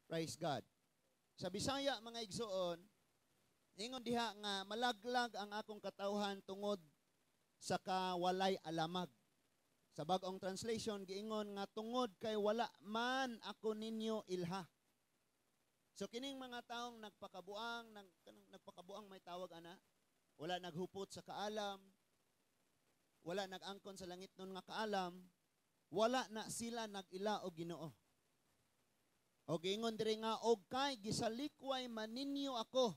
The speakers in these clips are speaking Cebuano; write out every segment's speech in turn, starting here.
Praise God. Sa Bisaya, mga igsoon, ingon diha nga malaglag ang akong katawhan tungod sa kawalay alamag. Sa bag-ong translation, giingon nga tungod kay wala man ako ninyo ilha. So kining mga taong nagpakabuang, kanang nagpakabuang may tawag ana, wala naghupot sa kaalam, wala nag-angkon sa langit nun nga kaalam, wala na sila nag-ila og Ginoo. O giingon diri nga og kay gisalikway man ninyo ako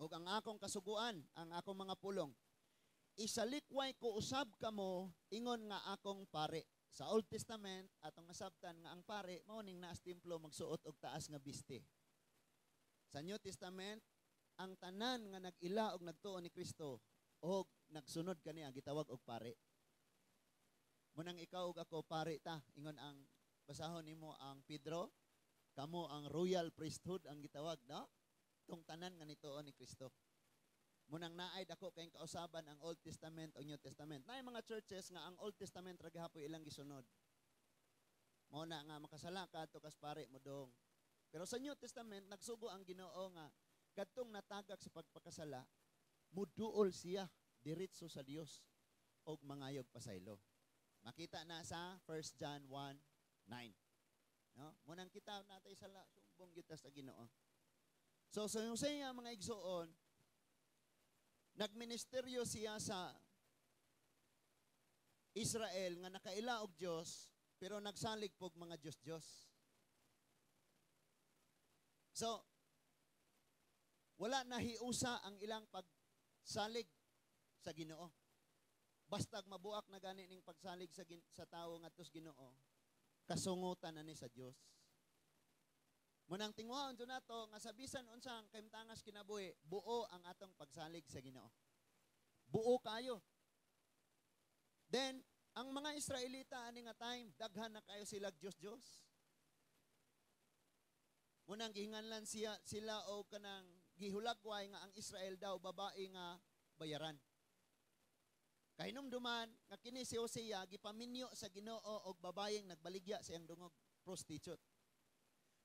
ug ang akong kasuguan, ang akong mga pulong. Isalikway ko usab kamo, ingon nga akong pare. Sa Old Testament, atong nasabtan nga ang pare mao ning naas templo magsuot og taas nga biste. Sa New Testament, ang tanan nga nag-ila og nagtuo ni Kristo og nagsunod kaniya gitawag og pare. Munang ikaw ug ako pare ta, ingon ang basahon nimo ang Pedro, kamo ang royal priesthood ang gitawag, no? Tong tanan nga nituo ni Kristo. Munang naay dako kayong kausaban ang Old Testament o New Testament. Naay mga churches nga ang Old Testament ra gihapoy ilang gisunod. Mao na nga makasala ka to kas pare mo dong. Pero sa New Testament nagsugo ang Ginoo nga kadtong natagak sa pagpakasala, muduol siya diretso sa Dios og mangayog pasaylo. Makita na sa 1 John 1:9. No? Munang kita natay sala, sumbong gyud ta sa Ginoo. So sa yung saya, mga igsoon, nagministeryo siya sa Israel nga nakaila og Dios pero nagsalig pog mga Dios-Dios. So wala nahiusa ang ilang pagsalig sa Ginoo. Bastag mabuak na gani ning pagsalig sa tawo ngadto sa Ginoo, kasungutan na ni sa Dios. Munang tinguhaon jud nato nga sa bisan unsang kahimtangas kinabuhi, buo ang atong pagsalig sa Ginoo. Buo kayo. Then, ang mga Israelita ani nga time, daghan na kayo sila Dios-Dios. Munang gihinganlan sila og kanang gihulagway nga ang Israel daw babae nga bayaran. Kahinumduman nga kini si Hosea gipaminyo sa Ginoo og babayeng nagbaligya sa iyang dungog, prostitute.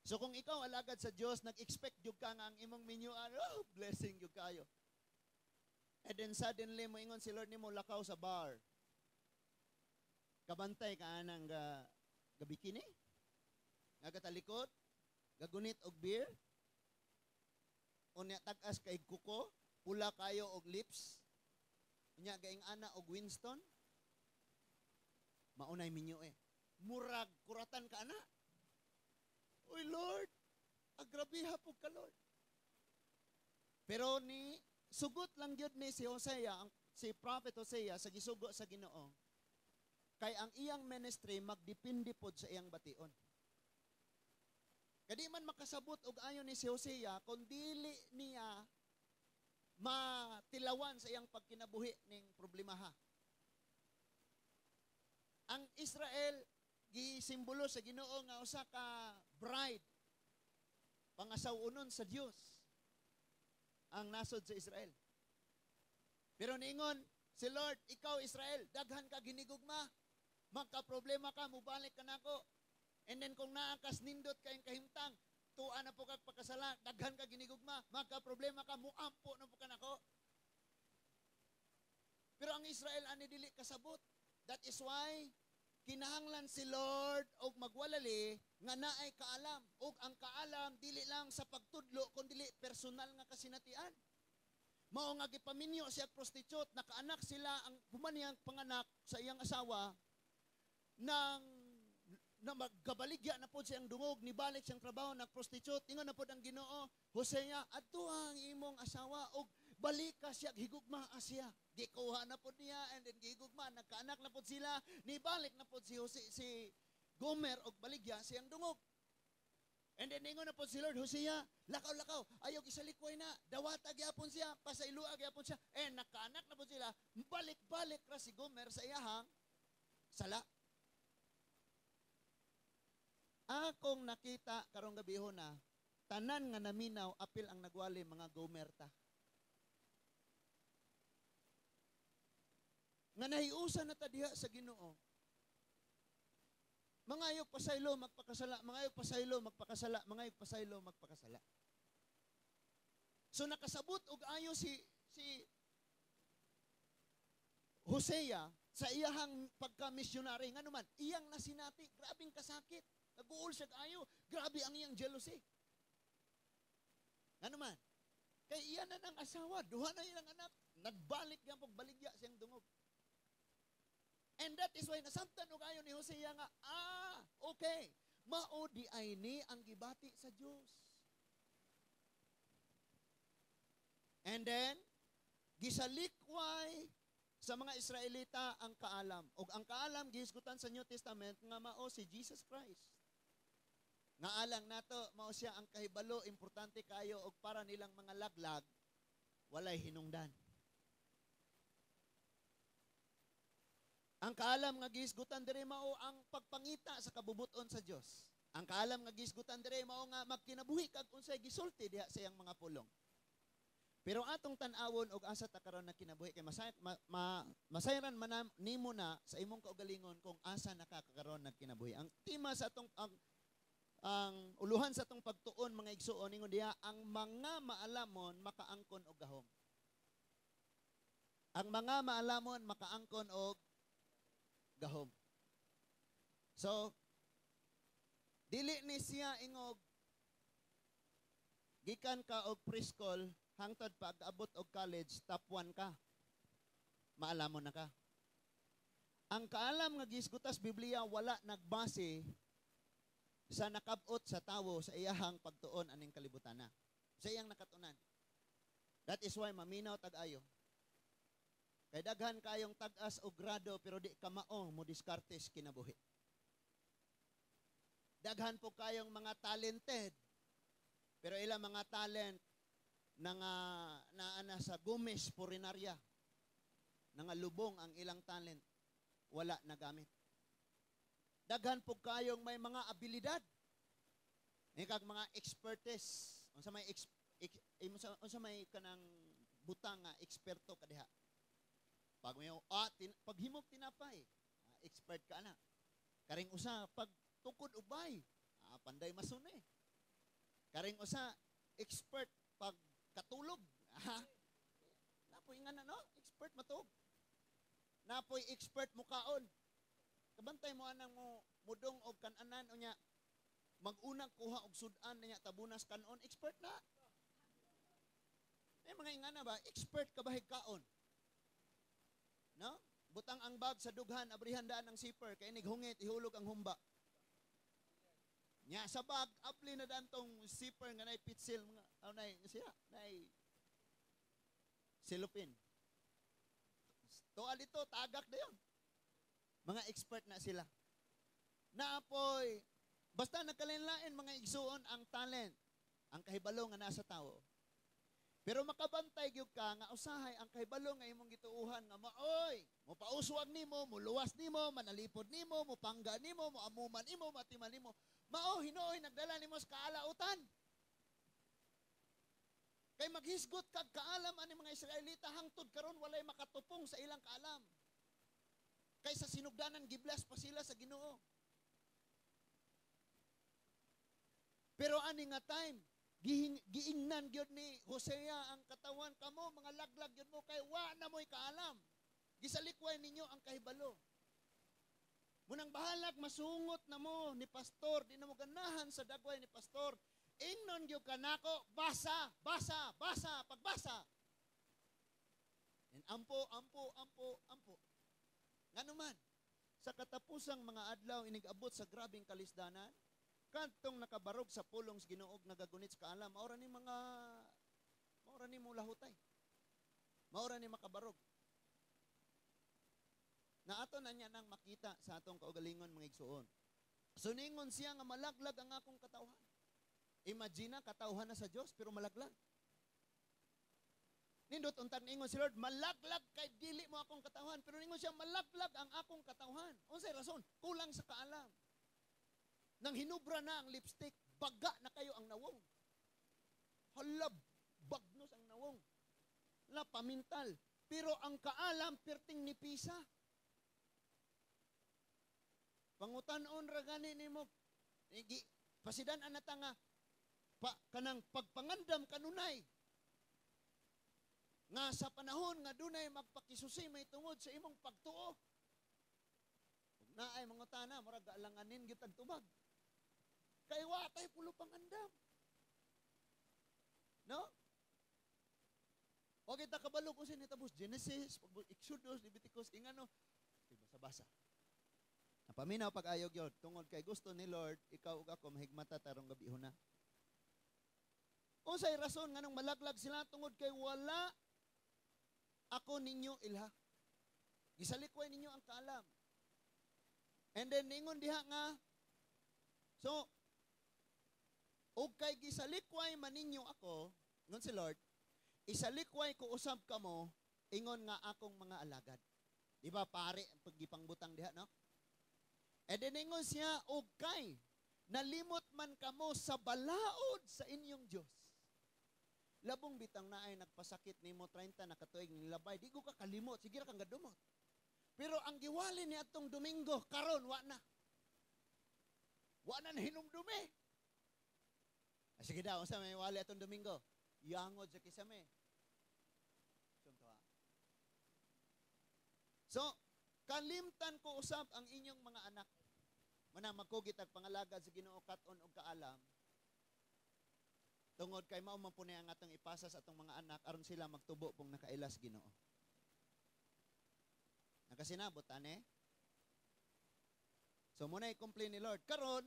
So kung ikaw alagad sa Dios, nag-expect jud ka nga ang imong minyuan, oh, blessing jud kayo. And then suddenly moingon si Lord nimo, lakaw sa bar. Kabantay ka anang ga gabikini? Nga gatalikod, gagunit og beer, unya tag-as kay kuko, pula kayo og lips, unya gaing ana og Winston, maunay minyo eh. Murag kuratan ka ana. Uy Lord, agrabiha pug ka, Lord. Pero ni sugot lang gyud ni si Hosea, si Prophet Hosea sa gisugo sa Ginoo. Kay ang iyang ministry magdepende pod sa iyang bation. Kadi man makasabot og ayon ni si Hosea kung dili niya matilawan sa iyang pagkinabuhi ning problemaha. Ang Israel gisimbolo sa Ginoo nga usa ka bride, pangasaw-unon sa Dios ang nasod sa Israel. Pero niingon si Lord, ikaw Israel, daghan ka ginigugma, magka-problema ka, mubalik ka nako. And then kung naa kas nindot kayong kahimtang, tuwa na po kag pagkasala, daghan ka ginigugma, magka-problema ka, muampo na po ka nako. Pero ang Israel ani dili kasabot. That is why kinahanglan si Lord og magwalali nga naay kaalam. Og ang kaalam dili lang sa pagtudlo kun dili personal nga kasinatian. Mao nga gipaminyo siya prostitute, nakaanak sila, ang human panganak sa iyang asawa nang na maggabaligya na pod siyang dungog, nibalik siyang trabaho nag prostitute. Ingon na pod ang Ginoo, "Hosea, adto ang imong asawa og balika siya, higugma siya." Gikuha na pod niya and then gihigugma, nagkaanak na pod sila, nibalik na pod si Jose, si Gomer og baligya siyang dungog. And then ingon na pod si Lord, "Hosea, lakaw lakaw, ayaw isalikway na, dawata gyapon siya, pasaylua gyapon siya." And nagkaanak na pod sila, balik-balik ra si Gomer sa iyahang sala. Akong nakita karong gabi na tanan nga naminaw apil ang nagwali, mga Gomer ta. Nga nahiusa na ta diha sa Ginoo. Mangayog pasaylo, magpakasala, mangayog pasaylo, magpakasala, mangayog pasaylo, magpakasala. So nakasabot og ayo si Hosea sa iyahang pagka-missionary. Ngano man, iyang nasinati, grabing kasakit. Nag-uol siya ayo, grabe ang iyang jealousy. Ngano man, kay iya na ng asawa, duha na iyang anak, nagbalik niya pagbaligya siyang dungog. And that is why nasabtan og ayo ni Hosea nga, okay, mao di ay ni ang gibati sa Dios. And then, gisalikway sa mga Israelita ang kaalam. Og ang kaalam gihisgutan sa New Testament nga mao si Jesus Christ. Nga alang nato mao siya ang kahibalo, importante kayo og para nilang mga laglag walay hinungdan. Ang kaalam nga gihisgutan diri mao ang pagpangita sa kabubuton sa Dios. Ang kaalam nga gihisgutan diri mao nga magkinabuhi kag unsay gisulti diha sa iyang mga pulong. Pero atong tan-awon og asa ta karon nagkinabuhi kay masayran man nimo na sa imong kaugalingon kung asa nakakakaron nagkinabuhi. Ang tema sa atong ang uluhan sa atong pagtuon, mga igsuon, ingon diha ang mga maalamon makaangkon og gahom. Ang mga maalamon makaangkon og gahom. So dili ni siya ingog gikan ka og preschool hangtod pag-abot og college, top 1 ka. Maalamon na ka. Ang kaalam nga gisgutas Biblia wala nagbase sa nakabot sa tawo sa iyahang pagtuon aning kalibutan na. Sa iyang nakatunan. That is why maminaw tag-ayo. Kay daghan kayong tag-as og grado pero di ka mao mo diskarte sa kinabuhi. Daghan po kayong mga talented pero ilang mga talent na nga naana sa Gomez Purinaria, nangalubong ang ilang talent, wala nagamit. Daghan po kayong may mga abilidad, ikag mga expertise, unsa may unsa may kanang butang nga eksperto ka diha. Pag may paghimog tinapay, expert ka na. Karing usa pag tukod ubay, panday masun eh. Karing usa expert pag katulog. Napoy nga na, no? Expert matug. Napoy expert mukaon. Kabantay mo anang mo mudong og kananan unya magunang kuha og sudan niya tabunas kanon, expert na. May mga ingana ba, expert ka ba higkaon? No? Butang ang bag sa dughan, abrihan daan ang zipper kay nighungit ihulog ang humba. Nya sa bag abli na daan tong zipper nga nay pitsil mga nay siya nay silupin. Tual dito tagak dayon. Mga expert na sila. Naapoy basta nagkalain-lain mga igsuon ang talent, ang kahibalo nga nasa tawo. Pero makabantay gyud ka nga usahay ang kahibalo nga imong gituohan nga maoy, mopauswag nimo, moluwas nimo, manalipod nimo, mopangga nimo, moamuman nimo, matiman nimo. Mao hinuoy nagdala nimo sa kaalautan. Kay maghisgot kag kaalam ani mga Israelita hangtod karon walay makatupong sa ilang kaalam. Kay sa sinugdanan giblas pa sila sa Ginoo. Pero ani nga time, giingnan gyud ni Hosea ang katawan kamo, mga laglag gyud mo kay wa na mo'y kaalam. Gisalikway ninyo ang kahibalo. Munang bahalag masungot na mo ni pastor, di na mo ganahan sa dagway ni pastor. Ingnon gyud kanako, basa, basa, basa, pagbasa. And ampo, ampo, ampo, ampo. Ngano man, sa katapusang mga adlaw inig-abot sa grabing kalisdanan, kantong nakabarog sa pulong sa Ginoo nagagunit sa kaalam, maura ni mga maura ni mo lahutay. Maura ni makabarog. Na ato na niya nang makita sa atong kaugalingon mga igsuon. So ningon siya nga malaglag ang akong katawhan. Imagine na katawhan na sa Dios pero malaglag. Nindot untag ningon si Lord, malaglag kay dili mo akong katawhan, pero ningon siya malaglag ang akong katawhan. Unsay rason? Kulang sa kaalam. Nang hinubra na ang lipstick, baga na kayo ang nawong. Hala, bagnos ang nawong. La pamintal. Pero ang kaalam, perting nipisa. Pangutan-on ra gani nimo. Igi pasidan-an na ta nga pa, kanang pagpangandam kanunay. Nga sa panahon nga dunay magpakisusi may tungod sa imong pagtuo. Ug naay mangutana, murag alanganin gyud tag tubag. Kay wa tay pulo pangandam. No? Wa kita kabalo kung sa nitabo Genesis, Exodus, Leviticus, ingano, basa-basa. Napaminaw pag-ayog yun, tungod kay gusto ni Lord, ikaw ug ako mahigmata tarong gabi na. Unsay rason nganong malaglag sila? Tungod kay wala ako ninyo ilha. Gisalikway ninyo ang kaalam. And then ningon diha nga, so og kay gisalikway man ninyo ako, ingon si Lord, isalikway ko usab kamo, ingon nga akong mga alagad. Di ba pare ang paggipangbutang diha, no? And then ingon siya, og kay nalimot man kamo sa balaod sa inyong Dios. Labong bitang naay nagpasakit nimo 30 na katuig nilabay, di ko ka kalimot, sige ra kang gadumot. Pero ang giwali ni atong Domingo karon wa na. Wa na nahinumdumi. Ah, sige daw, unsa may wali atong Domingo? Yangod sa kisame. So, kalimtan ko usab ang inyong mga anak. Manang magkugit ag pangalagad sa Ginoo kat-on og kaalam. Tungod kay mao man po ni ang atong ipasa sa atong mga anak aron sila magtubo pong nakailas Ginoo. Nakasinabot ane? So muna i-complain ni Lord. Karon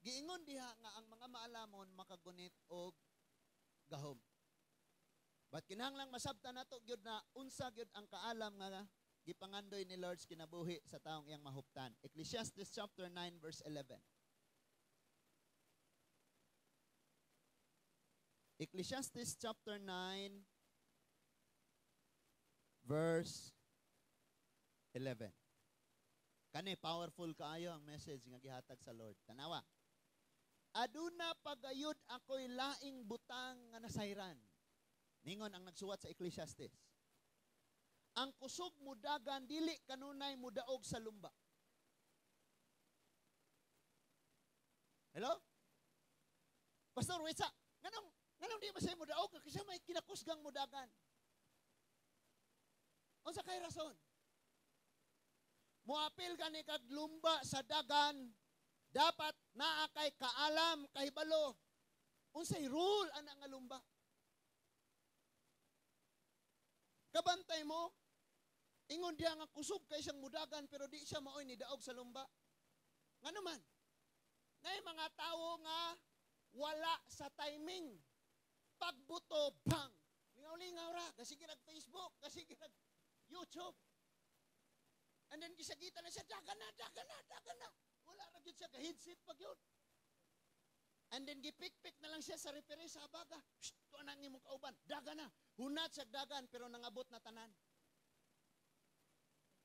giingon diha nga ang mga maalamon makagunit og gahom. But kinahanglang masabtan nato gyud na unsa gyud ang kaalam nga gipangandoy ni Lord sa kinabuhi sa taong iyang mahuptan. Ecclesiastes chapter 9 verse 11. Ecclesiastes chapter 9 verse 11. Kani powerful kaayo ang message nga gihatag sa Lord. Tanawa. Aduna pagayod ako'y laing butang nga nasayran. Ningon ang nagsuwat sa Ecclesiastes. Ang kusog mudagan dili kanunay mudaog sa lumba. Hello? Pastor, wait sa. Nganong di masay mudaog kasi may kinakusgang mudagan. Unsa kay rason? Muapil gani kag lumba sa dagan, dapat naa kay kaalam, kahibalo. Unsay rule ana nga lumba? Kabantay mo, ingon diha nga kusog kay siyang mudagan pero di siya maoy ni daog sa lumba. Ngano man? Nay mga tawo nga wala sa timing. Pagbuto, bang! Lingaw-lingaw ra, kasige nag Facebook, kasige nag YouTube. And then gisagita na siya, dagan na, dagan na, dagan na. Wala ra gyud siya, ka-headset pa gyud. And then gipikpik na lang siya sa referee sa habaga. Shh, tuwa na ang imong kauban, dagan na. Hunat siya dagan, pero nangabot na tanan.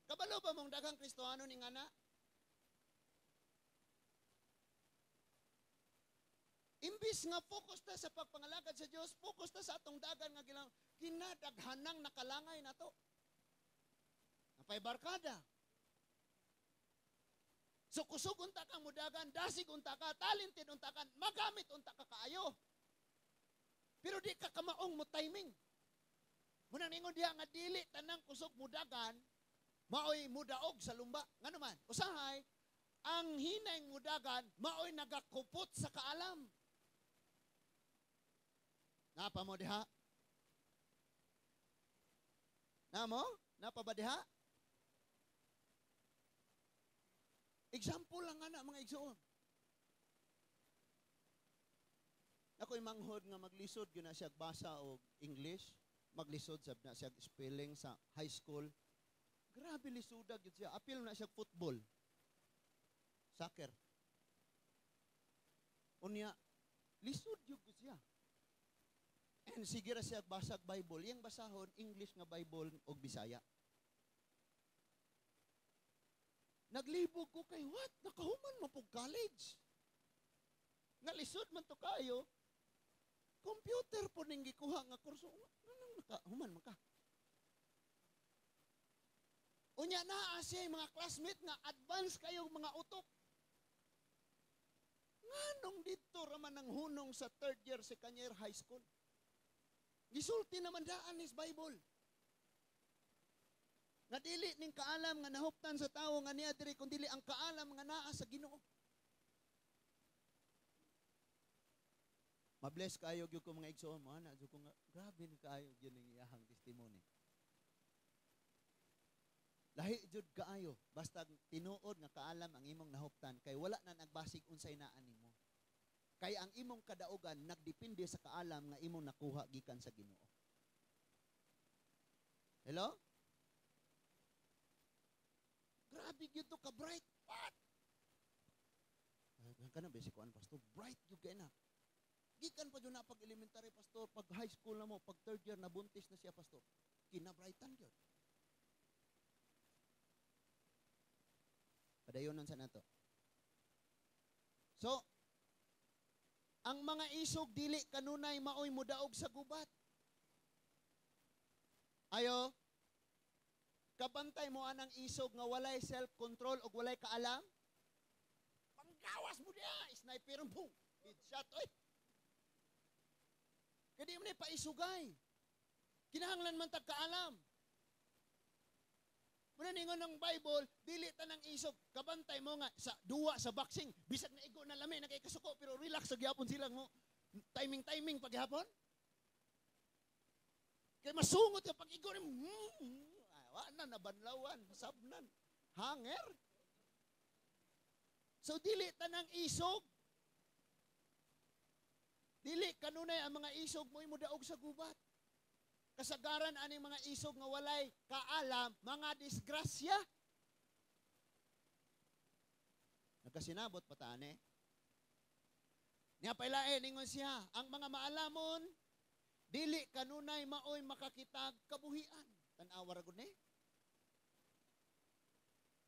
Kabalo ba mong daghang Kristohano ni ngana? Imbis nga focus ta sa pagpangalagad sa Dios, focus ta sa atong dagan nga gilang kinadaghanang nakalangay nato. Napay barkada. So kusog unta kang mudagan, dasig unta ka, talented unta ka, magamit unta ka kaayo. Pero di ka kamaong mo timing. Munang ningon diha nga dili tanang kusog mudagan, maoy mudaog sa lumba. Ngano man? Usahay, ang hinay mudagan, maoy nagakupot sa kaalam. Napa mo diha? Namo? Napa ba diha? Example lang nga na, mga igsoon. Ako'y manghod nga maglisod, yun na siya basa o English, maglisod sab na siya spelling sa high school. Grabe lisudag yun siya. Apil na siya football. Soccer. Unya, lisod yun siya. And sige ra siya basag Bible. Iyang basahon, English nga Bible og Bisaya. Naglibog ko kay what? Nakahuman mo pog college. Nga lisod man to kayo. Computer po ning gikuha nga kurso. Nganong nakahuman man ka? Unya naa siya mga classmate nga advance kayong mga utok. Nganong dito raman ang hunong sa third year, second year high school? Gisulti naman daan is Bible. Nga dili ning kaalam nga nahuptan sa tawo nga niya diri, kun dili ang kaalam nga naa sa Ginoo. Mabless kaayo gyud ko, mga igsoon mo ana jud ko nga grabe ni kaayo gyud ning iyahang testimony. Lahi jud kaayo basta tinuod nga kaalam ang imong nahuptan, kay wala na nagbasig unsay naa nimo. Kay ang imong kadaugan nagdepende sa kaalam nga imong nakuha gikan sa Ginoo. Hello? Grabe gyud to ka bright pat. Ay, kana basic kuan, pastor, bright gyud kay na. Gikan pa jud na pag elementary, pastor, pag high school na mo, pag third year nabuntis na siya, pastor. Kinabrightan gyud. Padayonon sa nato. So, ang mga isog dili kanunay maoy mudaog sa gubat. Ayo, kabantay mo anang isog nga walay self-control o walay kaalam? Panggawas mo diya, sniper boom, headshot, oy. Kaya di mo na paisugay. Kinahanglan man tag kaalam. Muna ningon ng Bible, dili tanang isog, kabantay mo nga sa duwa sa boxing, bisag na igo na lami, nagkasuko, pero relax sa gyapon silang mo. Timing-timing paghapon. Kaya masungot ka pag igo ni wa na nabanlawan, sabnan, hanger. So dili tanang isog. Dili kanunay ang mga isog mo'y mudaog sa gubat. Kasagaran aning mga isog nga walay kaalam, mga disgrasya. Nagkasinabot pa ta ani. Nya pailain ningon siya, ang mga maalamon dili kanunay maoy makakitag kabuhian. Tan-awa ra gud ni.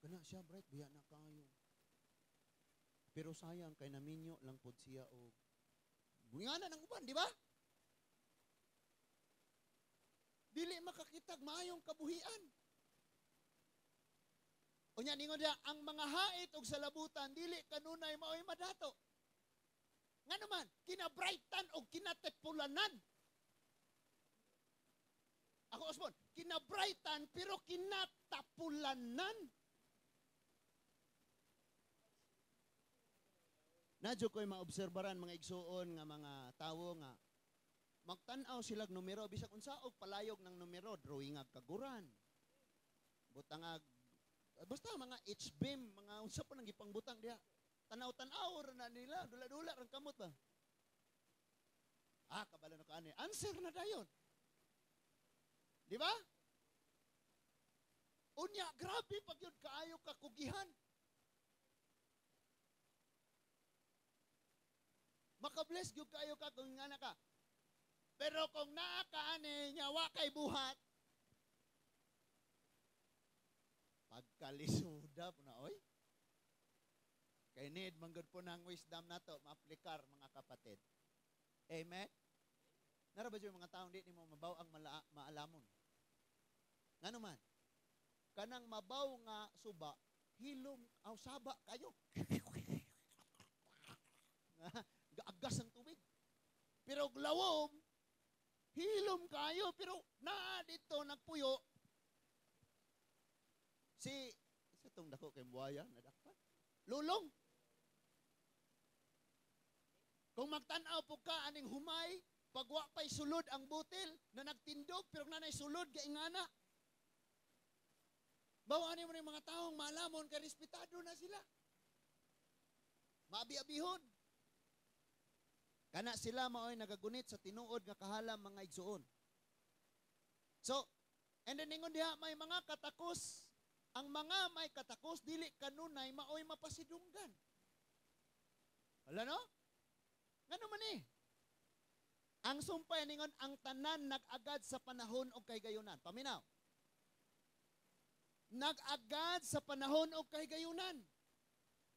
Kana siya bright biya na kayo. Pero sayang kay naminyo lang pod siya og bungana ng uban, di ba? Dili makakitag maayong kabuhian. Unya ningon diya, ang mga hait og salabutan dili kanunay maoy madato. Ngano man, kinabrightan og kinatepulanan. Ako Osmond, kinabrightan pero kinatapulanan. Nadyo ko'y maobserbaran mga igsuon nga mga tawo nga magtan-aw silag numero bisag unsa og palayog ng numero, drawing ag kaguran. Butangag basta mga H-beam, mga unsa pa nang gipangbutang diha. Tanaw-tanaw ra na nila, dula-dula rang kamot ba. Ah, kabalo na kaani. Answer na dayon. Di ba? Unya, grabe pag yun kaayo kakugihan. Makabless gyud kaayo ka kung nga na ka. Pero kung naa ka ani nya wa kay buhat, pagkalisuda po na oy. Kay need man gud po ng wisdom nato maaplikar, mga kapatid. Amen. Nara ba yung mga taong di nimo mabaw ang maalamon? Ngano man? Kanang mabaw nga suba, hilom aw saba kayo. Gaagas ang tubig. Pero glawom, hilom kayo, pero naa dito nagpuyo. Si sa tong dako kay buhaya nadakpan. Lulong. Kung magtan-aw po ka aning humay, pagwa pa'y sulod ang butil na nagtindog, pero nanay sulod gaingana. Bawaan mo ng mga taong maalamon kay respetado na sila. Maabi-abihon. Kana sila maoy nagagunit sa tinuod nga kahalam, mga igsuon. So, and then ingon diha may mga katakos, ang mga may katakos dili kanunay maoy mapasidunggan. Wala no? Ngano man eh? Ang sumpay ningon ang tanan nag-agad sa panahon og kahigayunan. Paminaw. Nag-agad sa panahon og kahigayunan.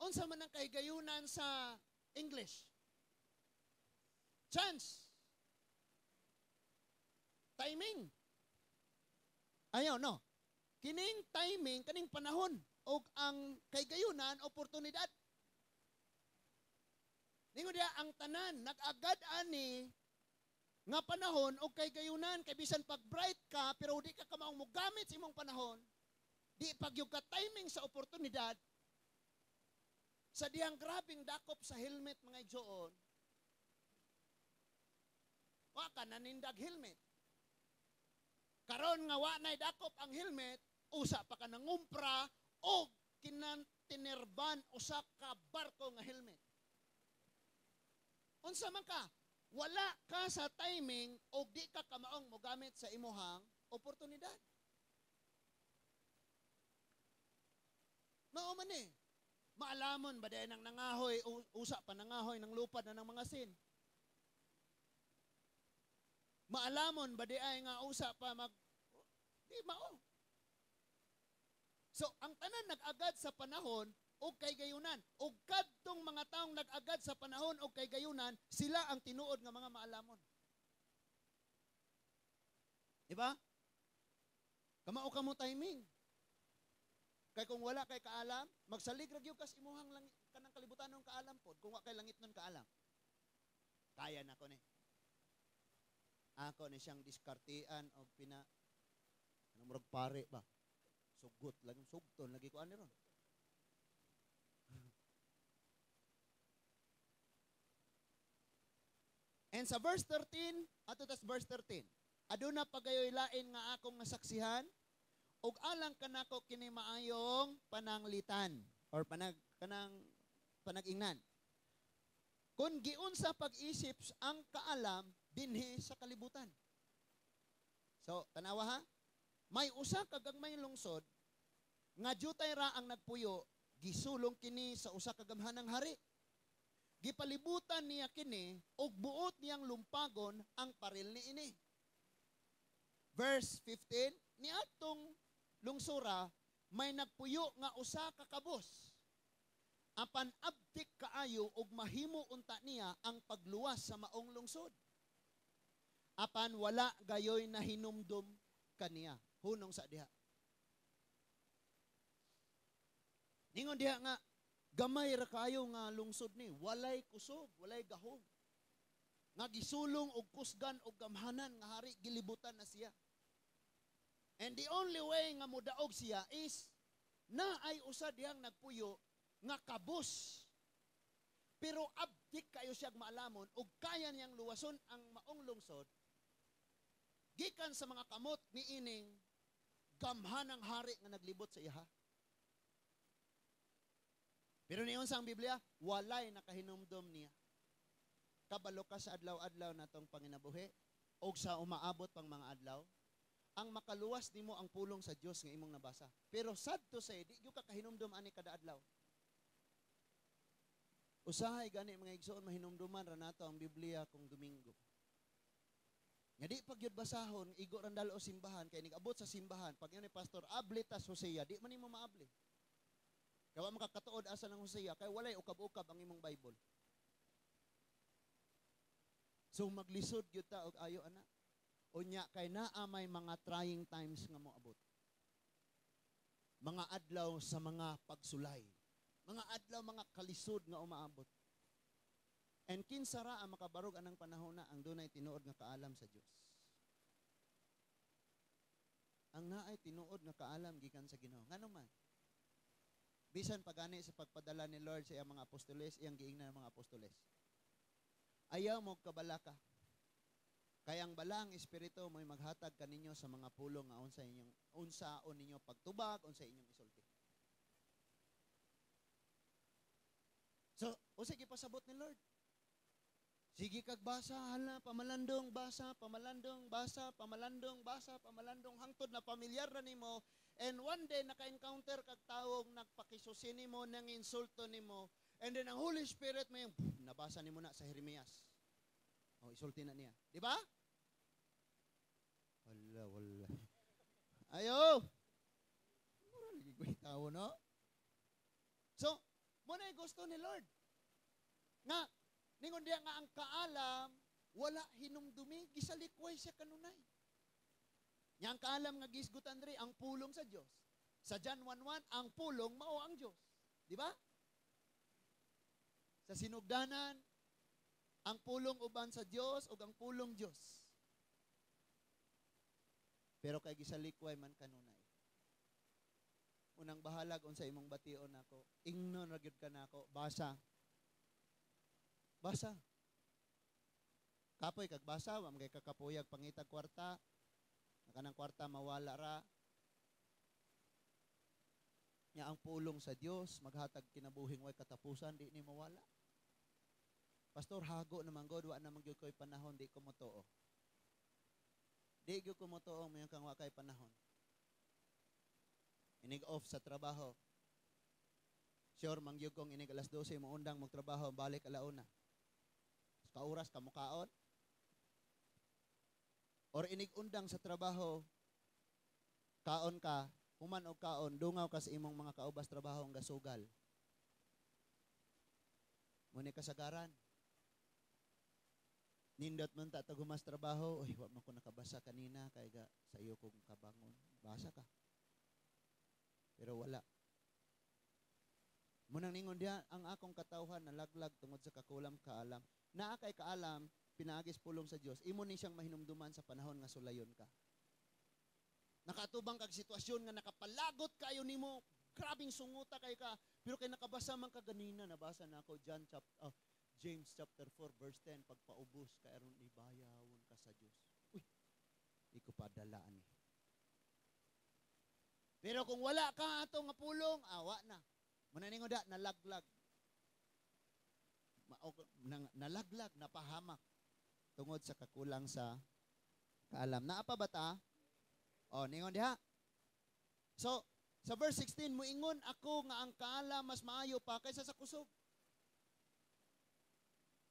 Unsa man ang kahigayunan sa English? Chance. Timing. Ayaw, no. Kining timing, kaning panahon, og ang kaygayunan, oportunidad. Ningon diha, ang tanan, nag-agad ani nga panahon og kaygayunan, kay bisan pag bright ka, pero di ka kamaong mogamit sa imong panahon, di pag yung ka timing sa oportunidad, sa dihang grabing dakop sa helmet mga igsoon, wa ka nanindag helmet. Karon nga wa nay dakop ang helmet, usa pa ka nangumpra og kinantinerban usa ka barko nga helmet. Unsa man ka? Wala ka sa timing og di ka kamaong mogamit sa imuhang oportunidad. Mao man eh. Maalamon ba dahil ng nangahoy, usa pa nangahoy ng lupad na ng mga sin. Maalamon ba di ay nga usa pa mag... Di mao. So, ang tanan nag-agad sa panahon og kay gayunan. Og kadtong mga taong nag-agad sa panahon og kay gayunan, sila ang tinuod nga mga maalamon. Diba? Kamao ka mo timing. Kay kung wala kay kaalam, magsalig ra gyud kas imuhang lang kanang kalibutan ng kaalam pod, kung wa kay langit nun kaalam. Kaya na ko ni. Ako ni siyang diskartean og pina ano murag pare ba? Sugot lagi sugton lagi ko ani ron. And sa verse 13, ato tas verse 13. Aduna pagayoy lain nga akong nasaksihan ug alang kanako kini maayong pananglitan or kanang panag-ingnan. Kun giunsa pag-isip ang kaalam dinhi sa kalibutan. So, tanawa ha? May usa ka gagmayng lungsod nga jutay ra ang nagpuyo, gisulong kini sa usa ka gamhanang hari. Gipalibutan niya kini ug buot niyang lumpagon ang paril niini. Verse 15, niadtong lungsura may nagpuyo nga usa ka kabos. Apan abtik kaayo ug mahimo unta niya ang pagluwas sa maong lungsod. Apan wala gayoy nahinumdum kaniya. Hunong sa diha. Ningon diha nga gamay ra kaayo nga lungsod ni, walay kusog, walay gahom. Nga gisulong og kusgan og gamhanan nga hari, gilibutan na siya. And the only way nga modaog siya is na ay usa dihang nagpuyo nga kabus. Pero abdik kayo siyang maalamon ug kaya niyang luwason ang maong lungsod gikan sa mga kamot niining gamhanang hari nga naglibot sa iyaha. Pero niyon sa ang Biblia, walay nakahinumdom niya. Kabalo ka sa adlaw-adlaw natong panginabuhi o sa umaabot pang mga adlaw, ang makaluwas nimo ang pulong sa Dios nga imong nabasa. Pero sad to say, di gyud ka kahinumdom ani kada adlaw. Usahay gani mga igsoon, mahinumduman ra nato ang Biblia kung Domingo. Nga di pag gyud basahon, igo ran dalo simbahan kay nigabot sa simbahan, pag yun ni pastor abli tas Hosea, di man nimo maabli. Kay wa makakatuod asa ng Hosea kay walay ukab-ukab ang imong Bible. So maglisod gyud ta og ayo ana. Unya kay naa may mga trying times nga moabot. Mga adlaw sa mga pagsulay. Mga adlaw, mga kalisod nga umaabot. And kinsa ra ang makabarog anang panahon na ang dunay tinuod nga kaalam sa Dios. Ang naay tinuod nga kaalam gikan sa Ginoo. Ngano man? Bisan pagani sa pagpadala ni Lord sa iyang mga apostoles, iyang giingnan ang mga apostoles. Ayaw mo kabalaka. Kay ang balaang espiritu mo'y maghatag kaninyo sa mga pulong nga unsa inyong unsaon ninyo pagtubag, unsa inyong isulti. So, unsa gipasabot ni Lord? Sige kag basa, hala, pamalandong, basa, pamalandong, basa, pamalandong, basa, pamalandong, hangtod na pamilyar na nimo. And one day, naka-encounter kag tawong nagpakisusi nimo, nang insulto nimo. And then, ang Holy Spirit may yung, nabasa nimo na sa Jeremias. O, isulti na niya. Di ba? Wala, wala. Ayo! Mura lagi ko yung tao, no? So, muna yung gusto ni Lord. Nga, ningon diya nga ang kaalam, wala hinumdumi, gisalikway siya kanunay. Nya ang kaalam nga gisgutan diri ang pulong sa Dios. Sa John 1:1, ang pulong mao ang Dios. Di ba? Sa sinugdanan, ang pulong uban sa Dios ug ang pulong Dios. Pero kay gisalikway man kanunay. Unang bahalag unsa imong bation nako, ingnon ra gyud ka nako, basa. Basa. Kapoy kag basa, wa man kay kakapuyag pangitag kwarta. Kanang kwarta mawala ra. Nya ang pulong sa Dios maghatag kinabuhing way katapusan, di ni mawala. Pastor, hago naman God, wa naman gyud ko'y panahon, di ko motoo. Di gyud ko motoo mo kang wa kay panahon. Inig off sa trabaho. Sure, mangyug kong inig alas 12, muundang magtrabaho, balik alauna. Kauras ka mukaon. Or inig undang sa trabaho, kaon ka, human og kaon, dungaw ka sa imong mga kaubas trabaho ang gasugal. Muni kasagaran. Nindot man ta humas trabaho, uy, wa man ko nakabasa kanina kay ga sa iyo kong kabangon. Basa ka. Pero wala. Munang ningon diha, ang akong katawhan nalaglag tungod sa kakulam kaalam. Naa kay kaalam, pinaagis pulong sa Dios, imo ni siyang mahinumduman sa panahon nga sulayon ka. Nakaatubang kag sitwasyon nga nakapalagot kayo nimo, grabing sunguta kay ka, pero kay nakabasa man ka ganina, nabasa na ako John chapter, James chapter 4 verse 10, pagpaubos kay aron ibayawon ka sa Dios. Uy, di ko padala ani. Pero kung wala ka ato nga pulong, awa na. Muna ningon da, nalaglag. Nalaglag, napahamak tungod sa kakulang sa kaalam. Naa pa ba ta? O, ningon diha. So, sa verse 16, muingon ako nga ang kaalam mas maayo pa kaysa sa kusog.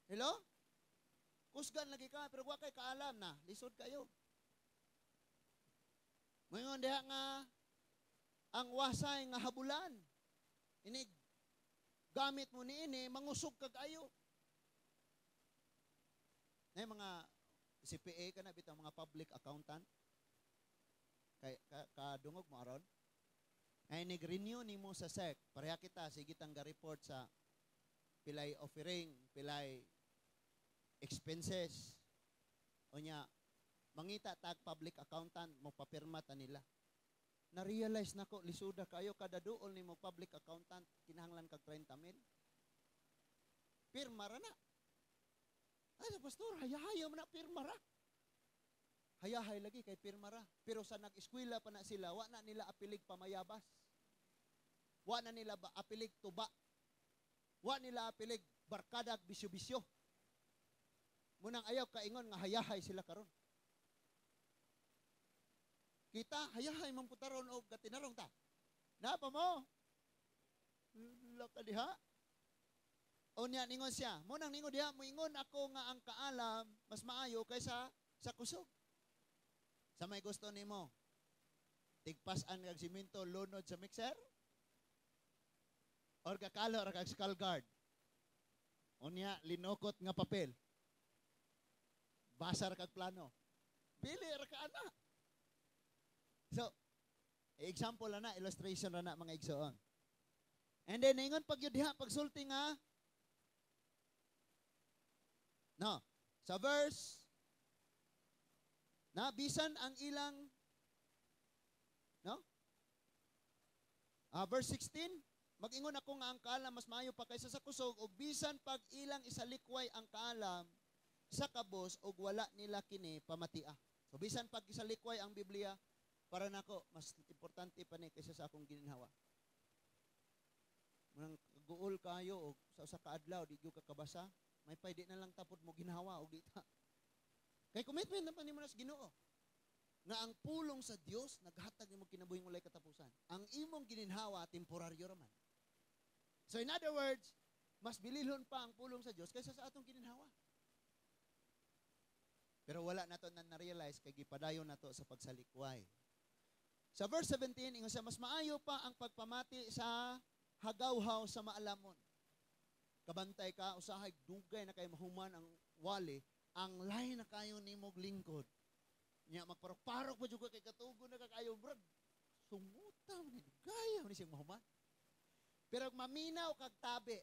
Hello? Kusgan lagi ka, pero wa kay kaalam na. Lisod kayo. Muingon diha nga ang wasay nga habulan. Inig gamit mo niini, mangusog kag ayo. Na mga CPA ka na bitaw, mga public accountant. Kay kadungog mo aron. Ay nag-renew nimo sa SEC, pareha kita sige tang ga-report sa pilay offering, pilay expenses. Unya mangita tag public accountant mo papirma ta nila. Na-realize nako lisuda kayo kada duol nimo public accountant kinahanglan kag 30 mil. Pirma ra na. Ay, pastor, hayahay man na pirma ra. Hayahay lagi kay pirma ra. Pero sa nag-eskwela pa na sila, wa na nila apilig pamayabas. Wa na nila ba apilig tuba. Wa nila apilig barkadag bisyo-bisyo. Munang ayaw kaingon nga hayahay sila karon. Kita hayahay man putaron og gatinarong ta. Napa mo? Laka diha. O niya ningon siya, munang ningon diha, moingon ako nga ang kaalam mas maayo kaysa sa kusog. Sa may gusto nimo, tigpas-an kag simento lunod sa mixer? Or kakalo ra kag skull guard? Unya linukot nga papel. Basar kag plano. Pili ra ka ana. So, example na, illustration na mga igsoon. And then ingon pag yun diha pagsulti nga no, sa verse na bisan ang ilang no? Verse 16, mag-ingon ako nga ang kaalam mas maayo pa kaysa sa kusog ug bisan pag ilang isalikway ang kaalam sa kabos ug wala nila kini pamatia. So bisan pag isalikway ang Biblia, para nako mas importante pa ni kaysa sa akong gininhawa. Munang guol kayo og sa usa ka adlaw di gyud ka kabasa, may pay di na lang tapod mo ginhawa og di ta. Kay commitment na pa nimo na sa Ginoo. Nga ang pulong sa Dios naghatag nimo kinabuhing walay katapusan. Ang imong gininhawa temporaryo ra man. So in other words, mas bililhon pa ang pulong sa Dios kaysa sa atong gininhawa. Pero wala nato na na-realize kay gipadayon nato sa pagsalikway. Sa verse 17, ingon siya, mas maayo pa ang pagpamati sa hagawhaw sa maalamon. Kabantay ka, usahay dugay na kay mahuman ang wali, ang lay na kayo nimog lingkod. Nya magparok-parok pa jud ka kay katugo na kaayo, murag sunguta man ni, gaya man ni siyang mahuman. Pero maminaw kag tabi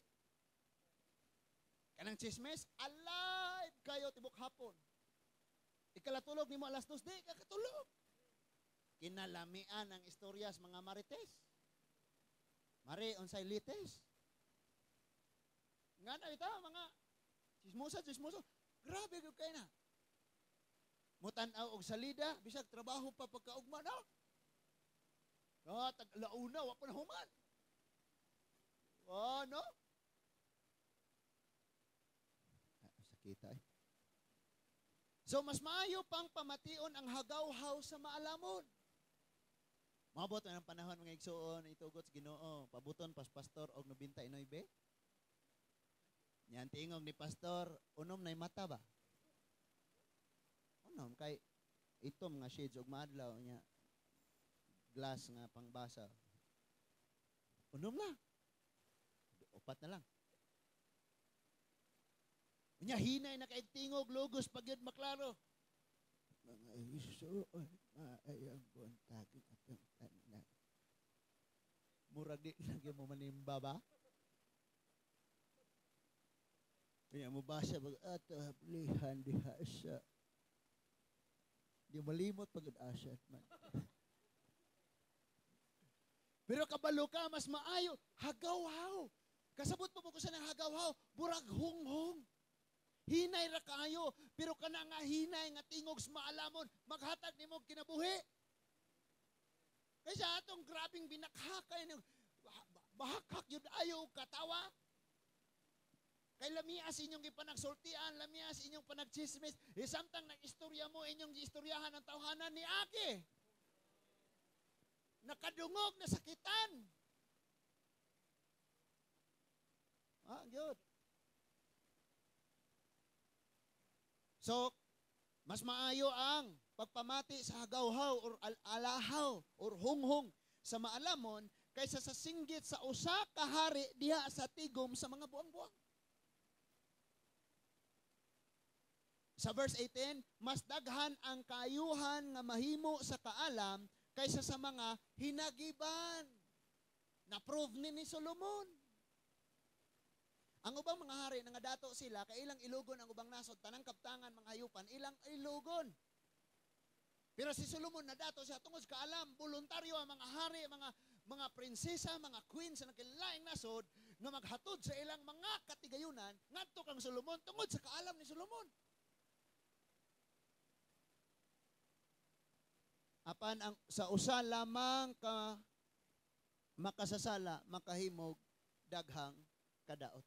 kanang chismes, alive kayo tibok hapon. Ikalatulog nimo alas 2, di ka katulog. Kinalamian ang istorya sa mga marites. Mari, unsay latest? Nga na ita, mga chismosa, chismoso. Grabe gyud kay na. Mutan-aw og salida, bisag trabaho pa pagkaugma na. Ah, tag launa, wa pa na human. Ah, no? Ah, sakita eh. So, mas maayo pang pamation ang hagaw-haw sa maalamon. Maabot na ng panahon, mga igsuon, itugot sa Ginoo, pabuton pas pastor og 99. Yan tingog ni pastor, unom na mata ba? Unom kay itom nga shades og maadlaw nya glass nga pangbasa. Unom na. 4 na lang. Unya hinay na kay tingog logos pag yun maklaro. Mga igsuon, maayong buntag atong tanan. Murag di lagi mo manimba ba? Kaya mo basa pag ato hablihan diha sa di malimot pag asat man. Pero kabalo ka, mas maayo, hagaw-haw. Kasabot pa mo ko sa nang hagaw-haw, burag hunghong. Hinay ra kaayo, pero kana nga hinay nga tingog sa maalamon, maghatag nimo kinabuhi. Kaysa atong grabing binakhakay, bahakhak yun ayo katawa. Kay lamias inyong gipanagsultian, lamias inyong panagchismis, samtang nag-istorya mo, inyong giistoryahan ang tawhanan ni Aki. Nakadungog, nasakitan. Ah, gyud. So, mas maayo ang pagpamati sa hagawhaw or alahaw or hunghong sa maalamon kaysa sa singgit sa usa ka hari diha sa tigom sa mga buang-buang. Sa verse 18, mas daghan ang kaayuhan nga mahimo sa kaalam kaysa sa mga hinagiban. Na-prove ni Solomon. Ang ubang mga hari nga dato sila kay ilang ilugon ang ubang nasod, tanang kaptangan mga hayupan ilang ilugon. Pero si Solomon nadato siya tungod sa kaalam, voluntaryo ang mga hari, mga prinsesa, mga queen sa nakilaing nasod nga maghatod sa ilang mga katigayunan ngadto kang Solomon tungod sa kaalam ni Solomon. Apan ang sa usa lamang ka makasasala, makahimog daghang kadaot.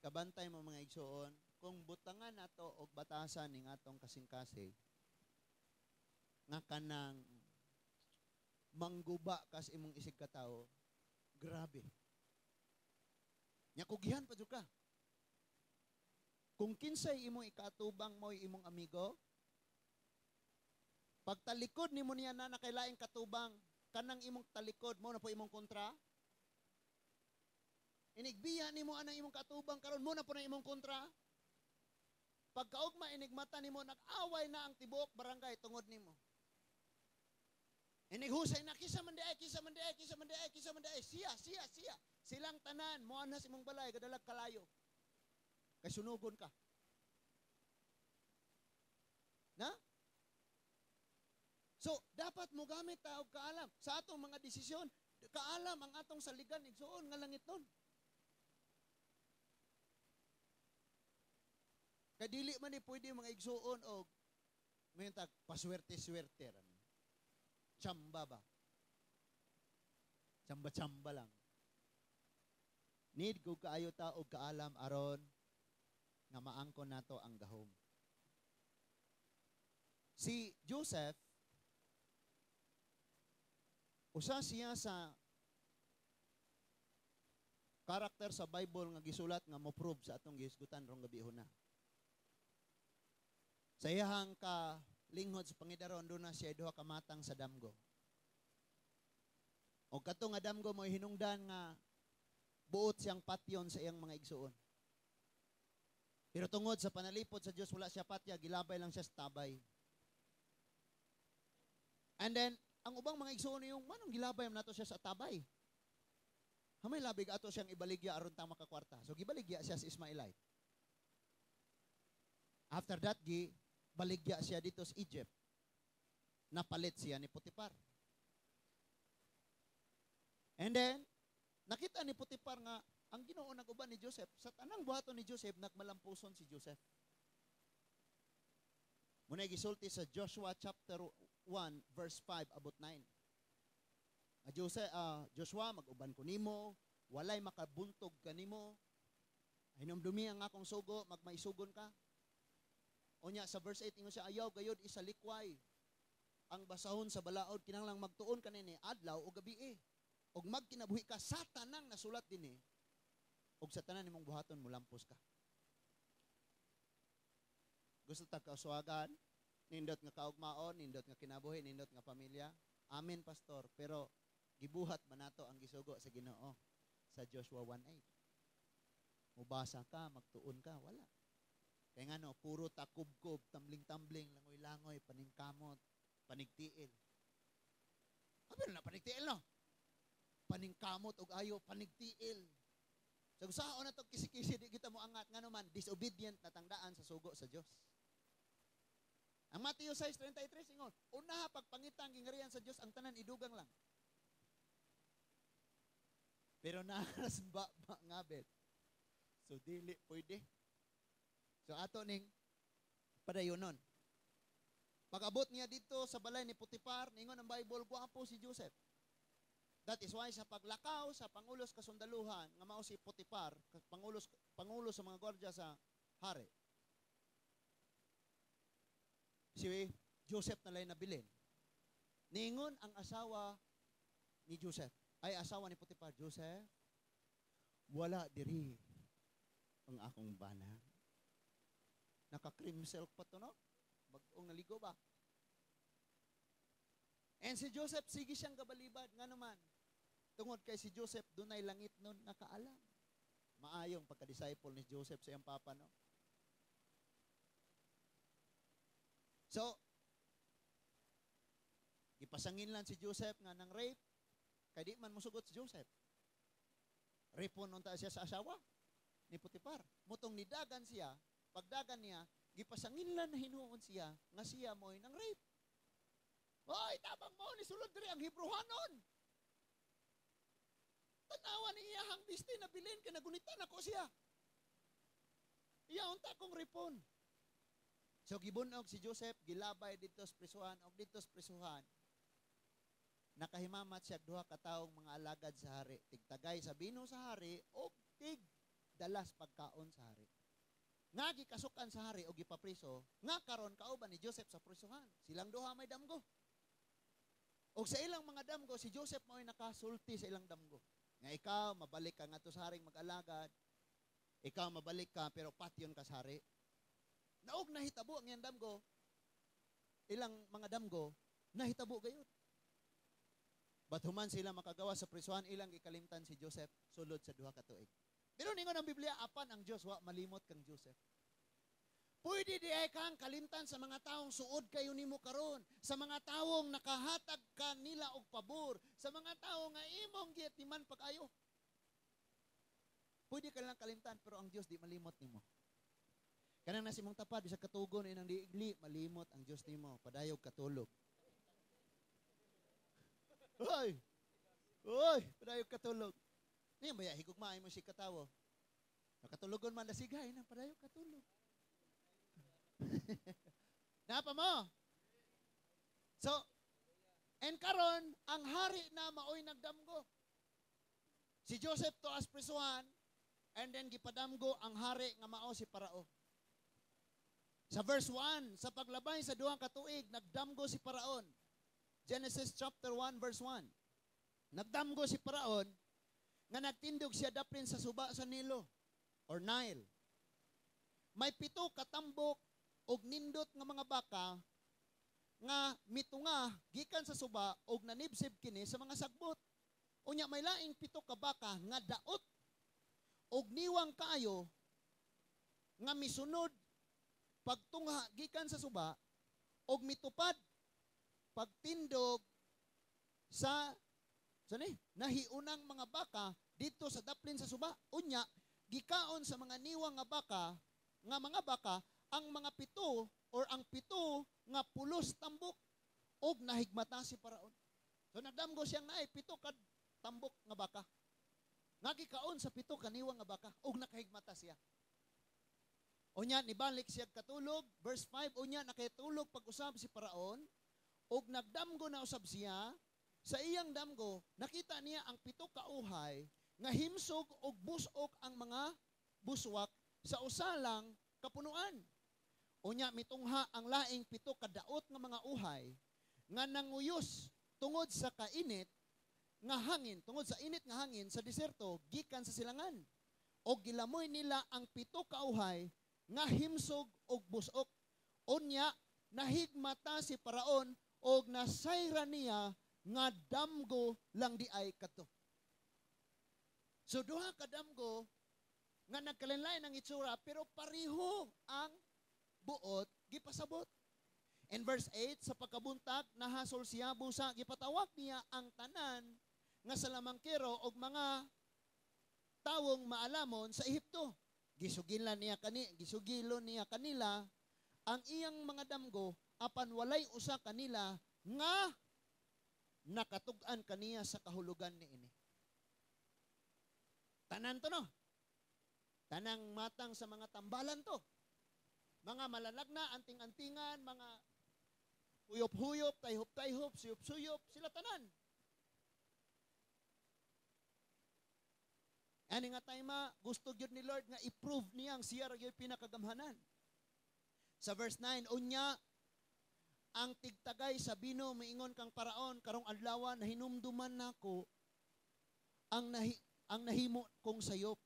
Kabantay mo mga igsoon, kung butangan nato og batasan ning atong kasing-kasing nga kanang mangguba kas imong isig katawo, grabe. Nya kugihan pa jud ka. Kung kinsay imong ikatubang mo'y imong amigo, pagtalikod nimo niya na nakailaing katubang, kanang imong talikod mo na po imong kontra. Inigbiya nimo anang imong katubang karon mo na po na imong kontra. Pagkaugma inigmata nimo nag-away na ang tibuok barangay tungod nimo. Inighusay na kisa man diay, kisa man diay, kisa man diay, kisa man diay, siya, siya, siya. Silang tanan mo anhas imong balay gadalag kalayo. Kay sunugon ka. Na? So, dapat mo gamit ta og kaalam sa atong mga desisyon. Kaalam ang atong saligan igsuon nga langit nun. Kay dili man ni pwede mga igsuon og mayon tag paswerte-swerte ra. Tsamba ba? Tsamba-tsamba lang. Need ko kaayo ta og kaalam aron nga maangkon nato ang gahom. Si Joseph, usa siya sa karakter sa Bible nga gisulat nga mo-prove sa atong gihisgutan rong gabi na. Sa iyahang ka linghod sa Pangidaron, doon na siya duha ka matang sa damgo. O kato nga damgo mo hinungdan nga buot siyang patyon sa iyang mga igsuon. Pero tungod sa panalipod sa Dios, wala siya patya, gilabay lang siya sa tabay. And then, ang ubang mga igsoon yung, manong gilabay man nato siya sa tabay? Hamay labig ato siyang ibaligya aron ta makakwarta. So gibaligya siya sa Ismaelite. After that, gi baligya siya dito sa Egypt. Napalit siya ni Potiphar. And then, nakita ni Potiphar nga ang Ginoo nag-uban ni Joseph. Sa tanang buhaton ni Joseph, nagmalampuson si Joseph. Muna gisulti sa Joshua chapter 1 verse 5 abot 9. Joseph, Joshua, mag-uban ko nimo, walay makabuntog kanimo. Hinumdumi ang akong sugo, magmaisugon ka. Unya sa verse 8 ingon siya, ayaw gayod isalikway ang basahon sa balaod, kinahanglang magtuon kanini adlaw o gabi eh. Og magkinabuhi ka sa tanang nasulat dinhi, og sa tanan nimong buhaton molampos ka. Gusto ta kauswagan, nindot nga kaugmaon, nindot nga kinabuhi, nindot nga pamilya. Amen, pastor. Pero gibuhat man nato ang gisugo sa Ginoo sa Joshua 1:8. Mubasa ka, magtuon ka, wala. Kaya nga no, puro takubkob, tambling-tambling, langoy-langoy, paningkamot, panigtiil. Abi na panigtiil, no? Paningkamot og ayo, panigtiil. Sa gusaon na to kisi-kisi, di kita mo angat nga naman, disobedient na tangdaan sa sugo sa Dios. Ang Matthew 6:33 ingon, unaha pagpangita ang gingharian sa Dios, ang tanan idugang lang. Pero naras ba ba ngabet. So dili pwede. So ato ning padayonon. Pag-abot niya dito sa balay ni Potiphar, ningon ang Bible, gwapo si Joseph. That is why sa paglakaw sa pangulos kasundaluhan nga mao si Potiphar, pangulos pangulo sa mga gwardiya sa hari. Si Joseph na lay nabilin. Ningon ang asawa ni Joseph, ay asawa ni Potiphar, "Joseph, wala diri ang akong bana." Naka-cream silk pa to, no? Bagong naligo ba? And si Joseph, sige siyang gabalibad. Nga naman, tungod kay si Joseph, dunay langit nun nakaalam. Maayong pagka-disciple ni Joseph sa iyang papa, no? So, gipasangin lang si Joseph nga nang rape, kay di man musugot si Joseph. Ripon unta siya sa asawa ni Potiphar. Mutong nidagan siya, pagdagan niya, gipasangin lang na hinuon siya nga siya mo'y nang rape. "Hoy, tabang mo ni sulod diri ang Hebrehanon. Tanawa ni iyahang biste na bilin kay nagunitan ako siya. Iya unta akong ripon." So gibunog si Joseph, gilabay didto sa prisuhan, og didto sa prisuhan nakahimamat siya duha ka taong mga alagad sa hari, tigtagay sa bino sa hari og tig dalas pagkaon sa hari. Nga gikasukan sa hari og gipapriso, nga karon kauban ni Joseph sa prisuhan. Silang duha may damgo. Og sa ilang mga damgo, si Joseph mao'y nakasulti sa ilang damgo. Nga ikaw, mabalik ka ngadto sa haring mag-alagad. Ikaw, mabalik ka, pero patyon ka sa hari. Naog nahitabo ang iyang damgo, ilang mga damgo, nahitabo gayud. But human sila makagawa sa prisuhan, ilang gikalimtan si Joseph sulod sa 2 ka tuig. Pero ningon ang Biblia, apan ang Dios wa malimot kang Joseph. Pwede di ay kang kalimtan sa mga taong suod kayo nimo karon, sa mga taong nakahatag ka nila og pabor, sa mga tawo nga imong giatiman pag-ayo. Pwede ka lang kalimtan, pero ang Dios di malimot nimo. Kanang nasa imong tapad, bisag katugon inang diigli, malimot ang Dios nimo, padayog katulog. Hoy! Hoy, padayog katulog. Niya ba higugmaay mo si katawo? Nakatulogon man lasigay nang padayog katulog. Napa mo? So, and karon ang hari na maoy nagdamgo. Si Joseph to as prisuhan, and then gipadamgo ang hari nga mao si Parao. Sa verse 1, sa paglabay sa 2 ka tuig, nagdamgo si Paraon. Genesis chapter 1 verse 1. Nagdamgo si Paraon nga nagtindog siya dapin sa suba sa Nilo or Nile. May 7 katambok og nindot nga mga baka nga mitunga gikan sa suba og nanibsib kini sa mga sagbot. Unya may laing 7 ka baka nga daot og niwang kaayo nga misunod pagtungha gikan sa suba og mitupad pagtindog sa ni nahiunang mga baka dito sa daplin sa suba. Unya gikaon sa mga niwang nga baka, nga mga baka ang mga pito or ang pito nga pulos tambok og nahigmata si Paraon. So nagdamgo siya nga ay pito ka tambok nga baka. Nga gikaon sa pito kaniwang nga baka og nakahigmata siya. Unya nibalik siya katulog, verse 5, unya nakatulog pag-usab si Paraon og nagdamgo na usab siya. Sa iyang damgo nakita niya ang pito ka uhay nga himsog og busok ang mga buswak sa usa lang kapunuan. Unya mitungha ang laing pito ka daot nga mga uhay nga nanguyos tungod sa kainit nga hangin, tungod sa init nga hangin sa diserto gikan sa silangan. Og gilamoy nila ang pito ka uhay nga himsog og busok. Unya nahigmata si Paraon og nasayra niya nga damgo lang di ay kadto. So duha ka damgo nga nagkalain-lain ang itsura pero pareho ang buot gipasabot. In verse 8, sa pagkabuntag nahasol siya busa gipatawag niya ang tanan nga salamangkero og mga tawong maalamon sa Ehipto. Gisugilan niya kani, gisugilon niya kanila ang iyang mga damgo apan walay usa kanila nga nakatug-an kaniya sa kahulugan niini. Tanan to no. Tanang matang sa mga tambalan to. Mga malalagna, anting-antingan, mga huyop-huyop, tayhop-tayhop, suyop-suyop, sila tanan. Ani nga time, gusto gyud ni Lord nga i-prove niya ang siya ra gyud pinakagamhanan. Sa verse 9, unya ang tigtagay sa bino miingon kang Paraon karong adlaw nahinumduman nako ang nahimo kong sayop.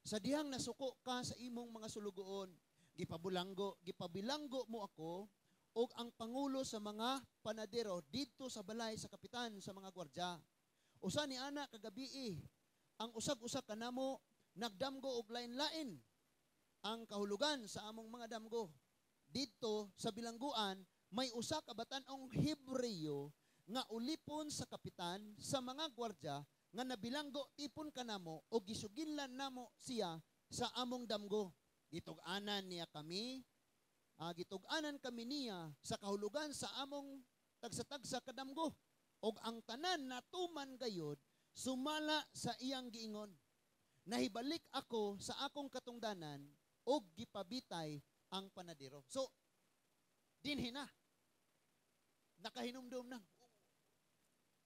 Sa dihang nasuko ka sa imong mga sulugoon, gipabilanggo mo ako og ang pangulo sa mga panadero didto sa balay sa kapitan sa mga gwardya. Usa ni ana kagabii ang usag-usa kanamo nagdamgo og lain-lain ang kahulugan sa among mga damgo. Didto sa bilangguan may usa ka batan-ong Hebreo nga ulipon sa kapitan sa mga gwardya nga nabilanggo tipon kanamo og gisuginlan namo siya sa among damgo. Gitug-anan niya kami, gitug-anan kami niya sa kahulugan sa among tagsa-tagsa kadamgo og ang tanan natuman gayod sumala sa iyang giingon. Nahibalik ako sa akong katungdanan og gipabitay ang panadero. So dinhi na nakahinumdum na.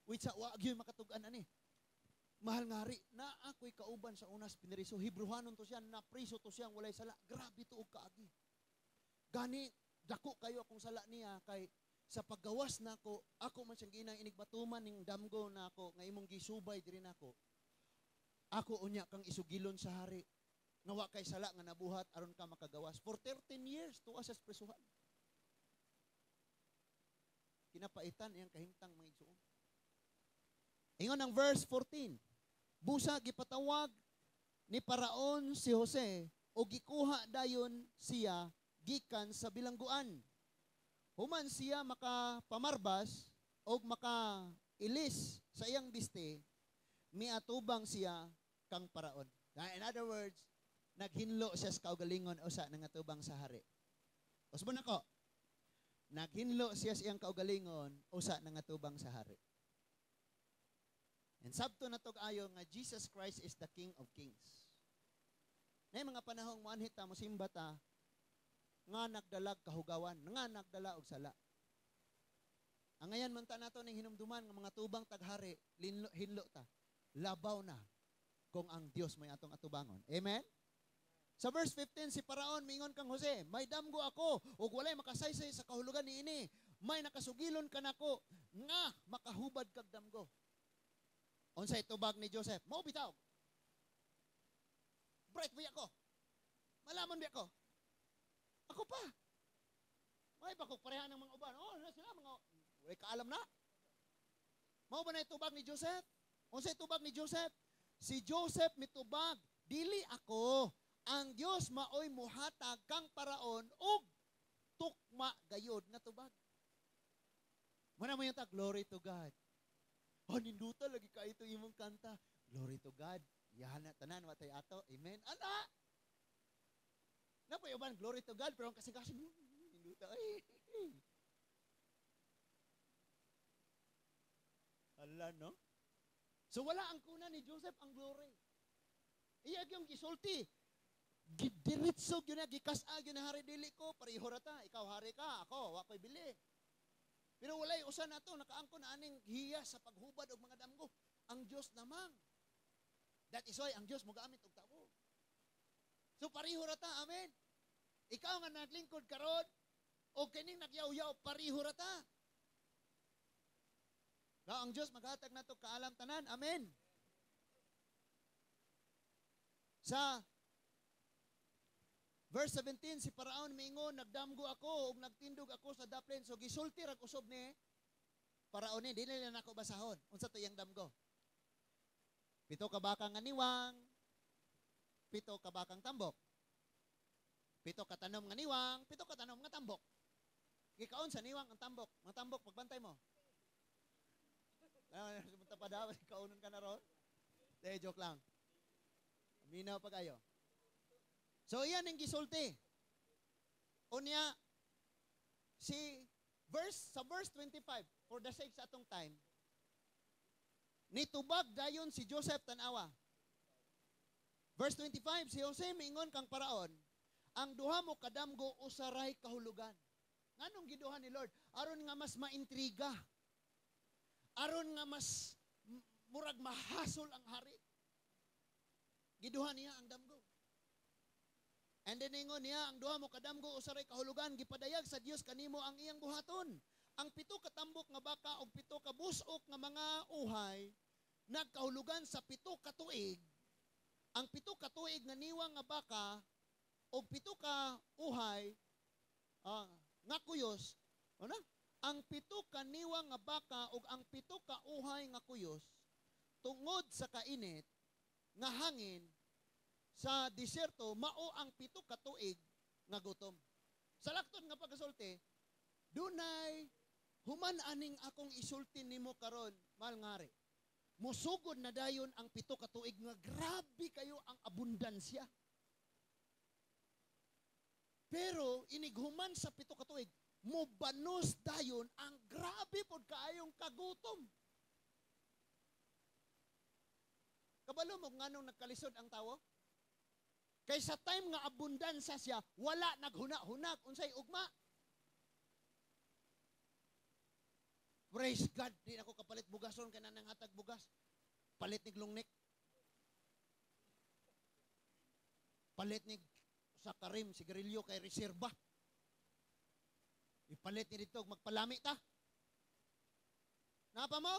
Wait sa wa gyud makatug-an ani. Mahal nga hari, na ako'y kauban sa unas pineriso. Hebruhanon to siya, napriso to siyang walay sala. Grabe to og kaagi. Gani, dako kayo akong sala niya kay sa paggawas nako, ako man siyang ginang inigbatuman ning damgo nako nga imong gisubay diri nako. Ako unya kang isugilon sa hari. Nga wa kay sala nga nabuhat aron ka makagawas. For 13 years tuwa sa presuhan. Kinapaitan iyang kahimtang mga igsuon. Ingon ang verse 14. Busa gipatawag ni Paraon si Jose o gikuha dayon siya gikan sa bilangguan. Human siya makapamarbas o makailis sa iyang biste, miatubang siya kang Paraon. In other words, naghinlo siya sa kaugalingon usa nangatubang sa hari. Usbon ako. Naghinlo siya sa iyang kaugalingon usa nangatubang sa hari. And sabto na tog ayo nga Jesus Christ is the King of Kings. Nay mga panahong moanhit ta mosimba ta nga nagdalag kahugawan, nga nagdala og sala. Ang ngayon man ta nato ning hinumduman nga mga tubang taghari, hinlo ta. Labaw na kung ang Dios may atong atubangon. Amen? Sa verse 15, si Paraon mingon kang Jose, may damgo ako ug walay makasaysay sa kahulugan niini. May nakasugilon kanako nga makahubad kag damgo. Unsay tubag ni Joseph? Mao bitaw. Bright biya ko. Malamon biya ko. Ako pa. May ba ko pareha ng mga uban? Oh, na sila mga walay kaalam na. Mao ba na tubag ni Joseph? Unsay tubag ni Joseph? Si Joseph mitubag, dili ako. Ang Dios maoy muhatag kang Paraon og tukma gayod nga tubag. Muna mo yung ta, "Glory to God." "Oh, ninduta lagi ka ito imong kanta." "Glory to God. Yahan na tanan, watay ato. Amen." Ana! Napoy uban, "Glory to God," pero ang kasing-kasing, "Ninduta." Ay. Hala, no? So wala ang kuna ni Joseph ang glory. Iya yung gisulti. Gidiretso gyud na, gikas-a gyud na hari, "Dili ko pareho ra ta. Ikaw hari ka, ako wa koy bili." Pero walay usa nato nakaangkon na aning hiya sa paghubad og mga damgo. Ang Dios namang. That is why ang Dios mogamit og tawo. So pareho ra ta, amen. Ikaw nga naglingkod karon o kining nagyaw-yaw, pareho ra ta. Na ang Dios maghatag nato kaalam tanan, amen. Sa verse 17, si Paraon miingon, "Nagdamgo ako ug nagtindog ako sa daplin." So gisulti ra usob ni Paraon ni, dili na nako basahon. Unsa to iyang damgo? 7 ka baka nga niwang, 7 ka bakang tambok. 7 ka tanom nga niwang, 7 ka tanom nga tambok. Gikaon sa niwang ang tambok. Mga tambok, pagbantay mo. Ano, punta pa daw, kaunon ka na ron. De, joke lang. Aminaw pa kayo. So, iyan ang gisulti. Unya, sa verse 25, for the sake sa atong time, nitubag dayon si Joseph, tanawa. Verse 25, si Jose miingon kang Paraon, "Ang duha mo kadamgo usaray kahulugan." Nganong giduha ni Lord? Aron nga mas maintriga. Aron nga mas murag mahasol ang hari. Giduha niya ang damgo. And then ingon niya, "Ang duha mo kadamgo usaray kahulugan, gipadayag sa Dios kanimo ang iyang buhaton. Ang 7 ka tambok nga baka og 7 ka busok nga mga uhay nagkahulugan sa 7 ka tuig. Ang 7 ka tuig nga niwang nga baka og 7 ka uhay nga kuyos, ano? Ang 7 ka niwang nga baka ug ang 7 ka uhay nga kuyos tungod sa kainit nga hangin sa disyerto mao ang 7 ka tuig nga gutom." Sa lakton nga pagkasulti, dunay human aning akong isulti nimo karon, mahal nga hari, musugod na dayon ang 7 ka tuig nga grabe kayo ang abundansya. Pero inighuman sa 7 ka tuig, mubanos dayon ang grabe pod kaayong kagutom. Kabalo mo nganong nagkalisod ang tawo? Kay sa time nga abundansa siya, wala naghuna-hunag unsay ugma. Praise God, di na ako kapalit bugason kay nanang hatag bugas. Palit ni glungnik. Palit ni sa karim sigarilyo kay reserba. Ipalit ni dito magpalami ta. Napa mo?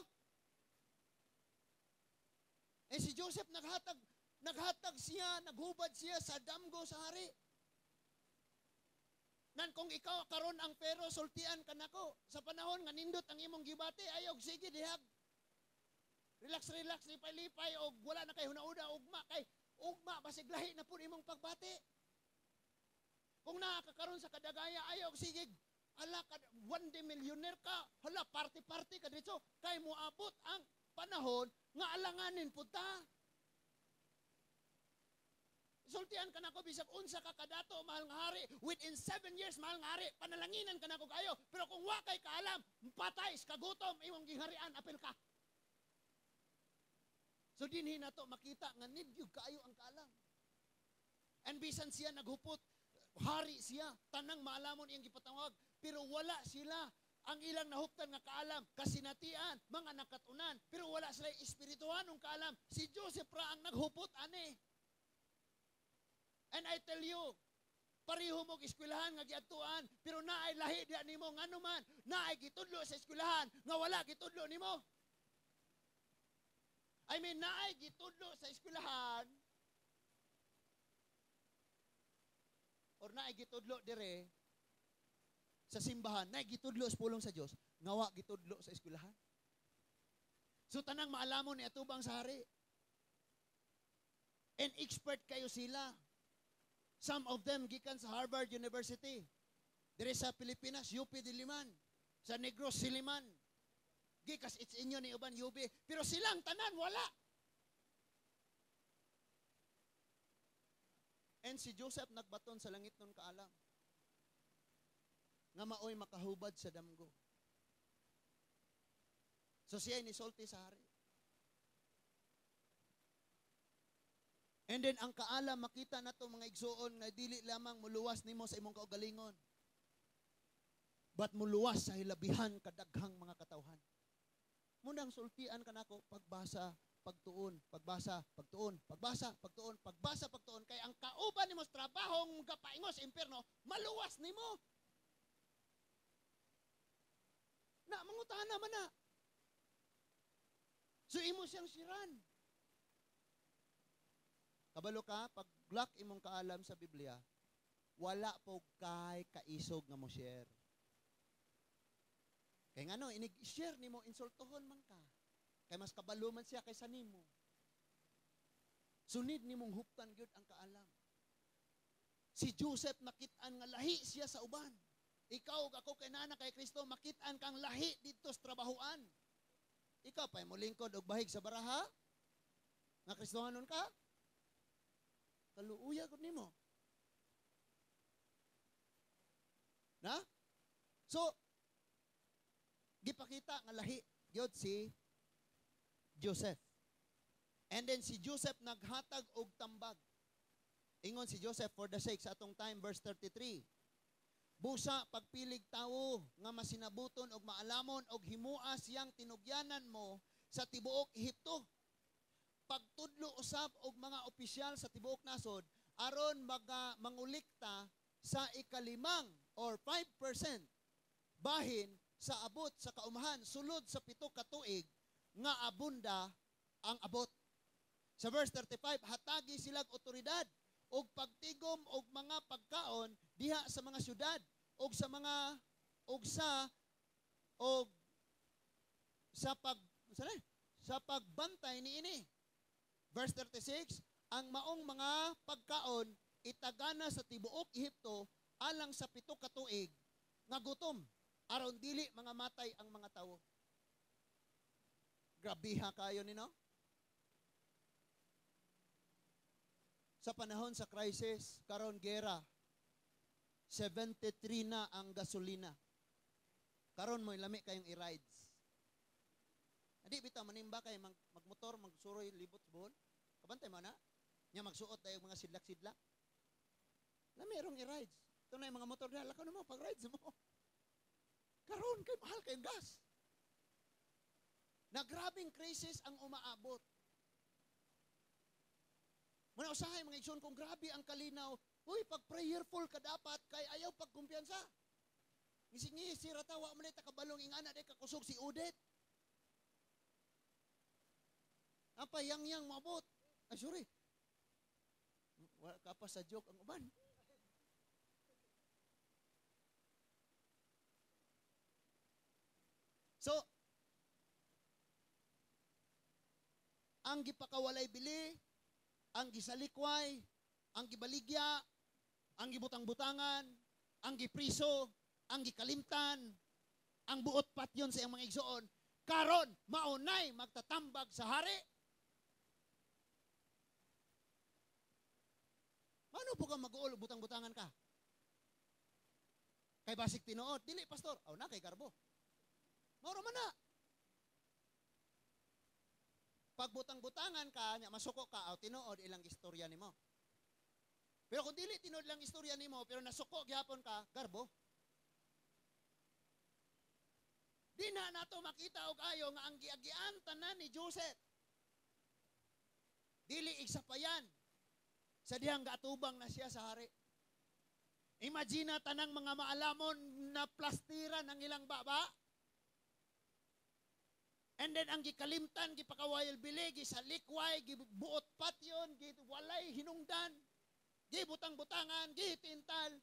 Eh si Joseph naghatag siya, naghubad siya sa damgo sa hari. Nan kung ikaw karon ang pero sultian ka nako sa panahon nga nindot ang imong gibati, ayaw sige dihag. Relax relax lipay-lipay og wala na kay hunauna ugma kay ugma basig lahi na pud imong pagbati. Kung naa ka karon sa kadagaya, ayaw sige ala ka one day millionaire ka, hala party-party ka dito kay moabot ang panahon nga alanganin pud ta. Sultian ka nako bisag unsa ka kadato, mahal nga hari, within 7 years, mahal nga hari, panalanginan ka nako kayo, pero kung wa kay kaalam, patay kagutom imong giharian, apil ka. So dinhi nato makita nga need gyud kaayo ang kaalam. And bisan siya naghupot, hari siya, tanang maalamon iyang gipatawag, pero wala sila ang ilang nahuptan nga kaalam, kasinatian, mga nakatunan, pero wala sila espirituhanong kaalam. Si Joseph ra ang naghupot ani. And I tell you, pareho mong eskwelahan nga giadtuan, pero naay lahi diha nimo ngano man, naay gitudlo sa eskwelahan nga wala gitudlo nimo. I mean, naay gitudlo sa eskwelahan or naay gitudlo dire sa simbahan, naay gitudlo sa pulong sa Dios nga wa gitudlo sa eskwelahan. So tanang maalamon ni atubang sa hari. And expert kayo sila. Some of them gikan sa Harvard University. Dire sa Pilipinas, UP Diliman. Sa Negros, Siliman. Gikas it's inyo ni uban UB, pero silang tanan wala. And si Joseph nagbaton sa langit nun kaalam nga maoy makahubad sa damgo. So siya nisulti sa hari. And then ang kaalam makita nato mga igsuon nga dili lamang muluwas nimo sa imong kaugalingon, but muluwas sa hilabihan kadaghang mga katawhan. Munang sultian kanako pagbasa, pagtuon, pagbasa, pagtuon, pagbasa, pagtuon, pagbasa, pagtuon, kay ang kauban nimo sa trabahong gapaingo sa impierno, maluwas nimo. Na mangutana man na. So imo siyang siran. Kabalo ka, pag block imong kaalam sa Biblia, wala po kay kaisog nga mo share. Kay ngano, inig-share nimo, insultuhon man ka. Kay mas kabalo man siya kaysa nimo. Sunid nimong huptan gyud ang kaalam. Si Joseph makit-an nga lahi siya sa uban. Ikaw ug ako kay nana kay Kristo makit-an kang lahi didto sa trabahoan. Ikaw pa mo lingkod og bahig sa baraha? Nga Kristohanon ka? Kaluuya gud nimo. Na? So gipakita nga lahi gyud si Joseph. And then si Joseph naghatag og tambag. Ingon si Joseph for the sake sa atong time, verse 33. Busa pagpilig tawo nga masinabuton og maalamon og himua siyang tinugyanan mo sa tibuok Ehipto. Pagtudlo usab og mga opisyal sa tibuok nasod aron mangulikta sa ikalimang or 5% bahin sa abot sa kaumahan sulod sa 7 ka tuig nga abunda ang abot. Sa verse 35, hatagi silag otoridad og pagtigom og mga pagkaon diha sa mga syudad og sa mga og sa og sa pag sa pagbantay niini. Verse 36, ang maong mga pagkaon itagana sa tibuok Ehipto alang sa 7 ka tuig nga gutom aron dili mga matay ang mga tawo. Grabiha kayo nino. Sa panahon sa crisis, karon gera, 73 na ang gasolina. Karon mo'y lami kayong i-rides. Adi bitaw manimba kay magmotor, magsuroy libot sa Bohol. Kabantay mo na. Nya magsuot tayo mga sidlak-sidlak. Lami rong i-rides. Ito na yung mga motor na, lakaw na mo, pag-rides mo. Karon kay mahal kayong gas. Na grabing crisis ang umaabot. Muna usahay mga igsoon kung grabe ang kalinaw, uy, pag prayerful ka dapat kay ayaw pagkumpiyansa. Ngisi-ngisi ra ta, wa man ta kabalong ingana day kakusog si Udet. Apa yang-yang moabot. Ay sorry. Wala ka pa sa joke ang uban. So, ang gipakawalay bili, ang gisalikway, ang gibaligya, ang gibutang-butangan, ang gipriso, ang gikalimtan, ang buot patyon sa iyang mga igsoon, karon maunay magtatambag sa hari. Mano po ka mag-uol, butang-butangan ka? Kay basig tinuod, dili pastor, aw na kay garbo. Mauro man na. Pagbutang-butangan ka, nya masuko ka, aw tinuod ilang istorya nimo. Pero kung dili tinuod lang istorya nimo, pero nasuko gyapon ka, garbo. Di na nato makita og ayo nga ang giagian tanan ni Joseph. Dili igsapayan sa dihang gaatubang na siya sa hari. Imagine na tanang mga maalamon na plastiran ang ilang baba. And then ang gikalimtan, gipakawayal bili, gisalikway, gibuot patyon, giwalay hinungdan, gibutang-butangan, gitintal,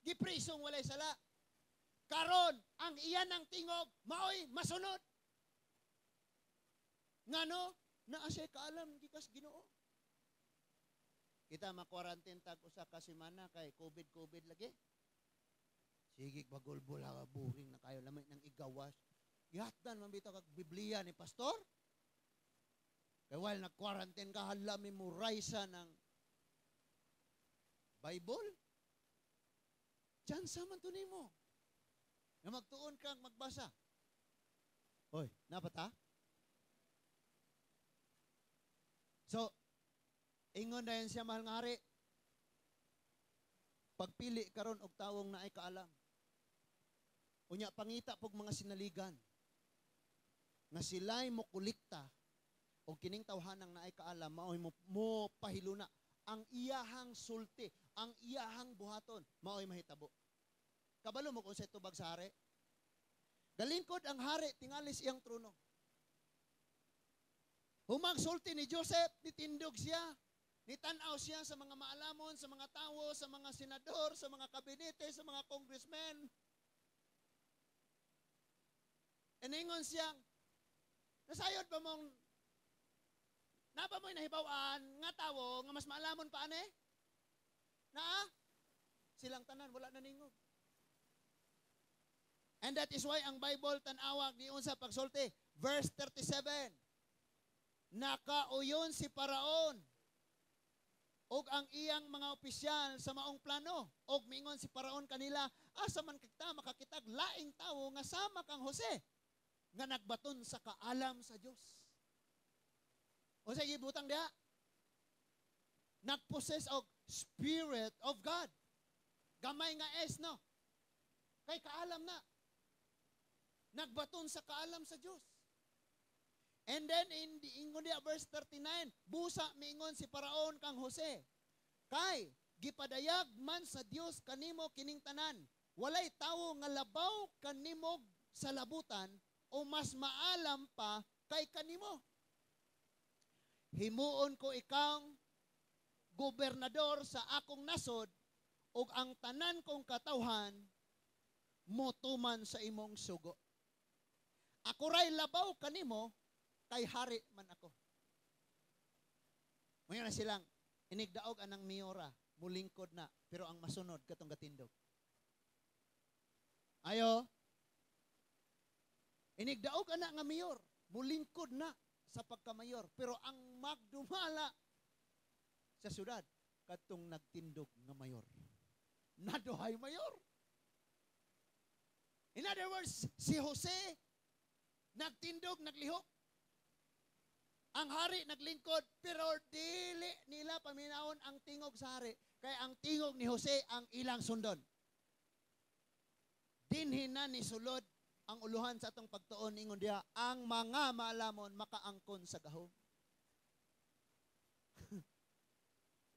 giprisong walay sala. Karon ang iyan ang tingog, maoy masunod. Ngano, naa siya kaalam gikas Ginoo. Kita ma-quarantine tag usa ka semana kay COVID lagi. Sige bagulbol ha, boring na kayo lamay nang igawas. Gihatdan man bitaw kag Biblia ni pastor. Kay while nag-quarantine ka, hala, memorize ng Bible. Chance man to nimo nga magtuon kang magbasa. Hoy, napata? So, ingon na yan siya, mahal nga hari. Pagpili karon og tawong naay kaalam. Unya pangita pog mga sinaligan nga sila'y mokolekta og kining tawhanang naay kaalam maoy mo pahiluna ang iyahang sulti, ang iyahang buhaton, maoy mahitabo. Kabalo mo kung sa tubag sa hari? Galingkod ang hari tingalis iyang trono. Humang sulti ni Joseph, nitindog siya. Nitanaw siya sa mga maalamon, sa mga tawo, sa mga senador, sa mga kabinete, sa mga congressmen. Iningon siyang, nasayod pa mong, napa mo'y nahibawan nga tawo nga mas maalamon pa ane? Naa? Silang tanan, wala naningog. And that is why ang Bible tanawag ni unsa pagsulti. Verse 37. Nakauyon si Paraon og ang iyang mga opisyal sa maong plano. Og mingon si Paraon kanila, asa man kita makakitag laing tawo nga sama kang Jose nga nagbaton sa kaalam sa Dios. O sa gibutang diha? Nagpossess og Spirit of God. Gamay nga S, no? Kay kaalam na. Nagbaton sa kaalam sa Dios. And then in the ingon diha verse 39, busa miingon si Paraon kang Jose. Kay gipadayag man sa Dios kanimo kining tanan. Walay tawo nga labaw kanimo sa labutan o mas maalam pa kay kanimo. Himuon ko ikang gobernador sa akong nasod ug ang tanan kong katawhan motuman sa imong sugo. Ako ray labaw kanimo kay hari man ako. Ngayon na silang inigdaog anang miyora, mulingkod na, pero ang masunod katong gatindog. Ayo. Inigdaog ana nga mayor, mulingkod na sa pagkamayor, pero ang magdumala sa syudad katong nagtindog nga mayor. Naduhay mayor. In other words, si Jose nagtindog, naglihok. Ang hari naglingkod, pero dili nila paminawon ang tingog sa hari. Kaya ang tingog ni Jose ang ilang sundon. Dinhin na ni sulod ang uluhan sa atong pagtuon, ingon diha, ang mga maalamon makaangkon sa gahom.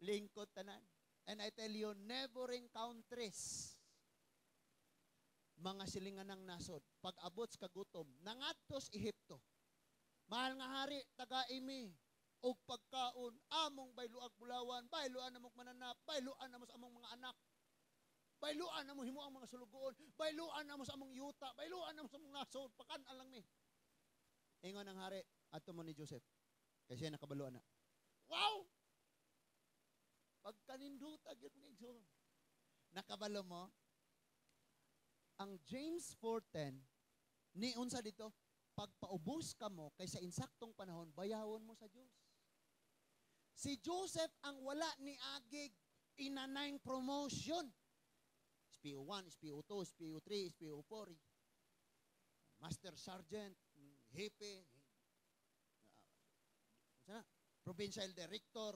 Lingkod tanan. And I tell you, neighboring countries, mga silinganang nasod, pag-abot sa kagutom, nangadtos Ehipto. Mahal nga hari, taga-imi, og pagkaon, among bayluag bulawan, bayluan namong mananap, bayluan namo sa among mga anak, bayluan namo himo ang mga sulugoon, bayluan namo sa among yuta, bayluan namo sa among nasod, pakan-an lang mi. Ingon ang hari, adto mo ni Joseph, kasi siya nakabaluan na. Wow! Pagkaninduta, gyud mga igsoon. Nakabalo mo, ang James 4:10, ni unsa dito, pagpaubos ka mo, kaysa insaktong panahon, bayawon mo sa Diyos. Si Joseph ang wala ni agig inanayng promotion. SPO1, SPO2, SPO3, SPO4. Master Sergeant, Hepe, Provincial Director,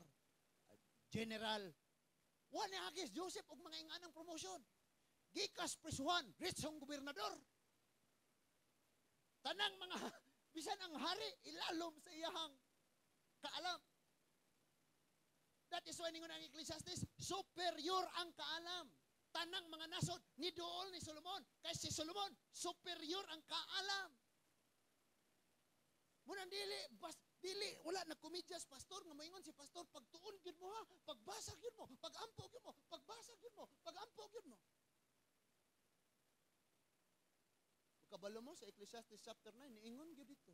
General. Wa ni agis Joseph og mga inganang promotion. Gikas prisuhan, ritsong gobernador. Tanang mga, bisan ang hari, ilalom sa iyahang kaalam. That is why ningon ang Ecclesiastes, superior ang kaalam. Tanang mga nasod, ni dool ni Solomon. Kay si Solomon, superior ang kaalam. Munang dili, bas, dili, wala na komedyas, pastor, nga moingon si pastor, pagtuon gyud mo ha, pagbasa gyud mo, pagampo gyud mo, pagbasa gyud mo, pagampo gyud mo. Kabalo mo sa Ecclesiastes chapter 9, niingon gyud dito.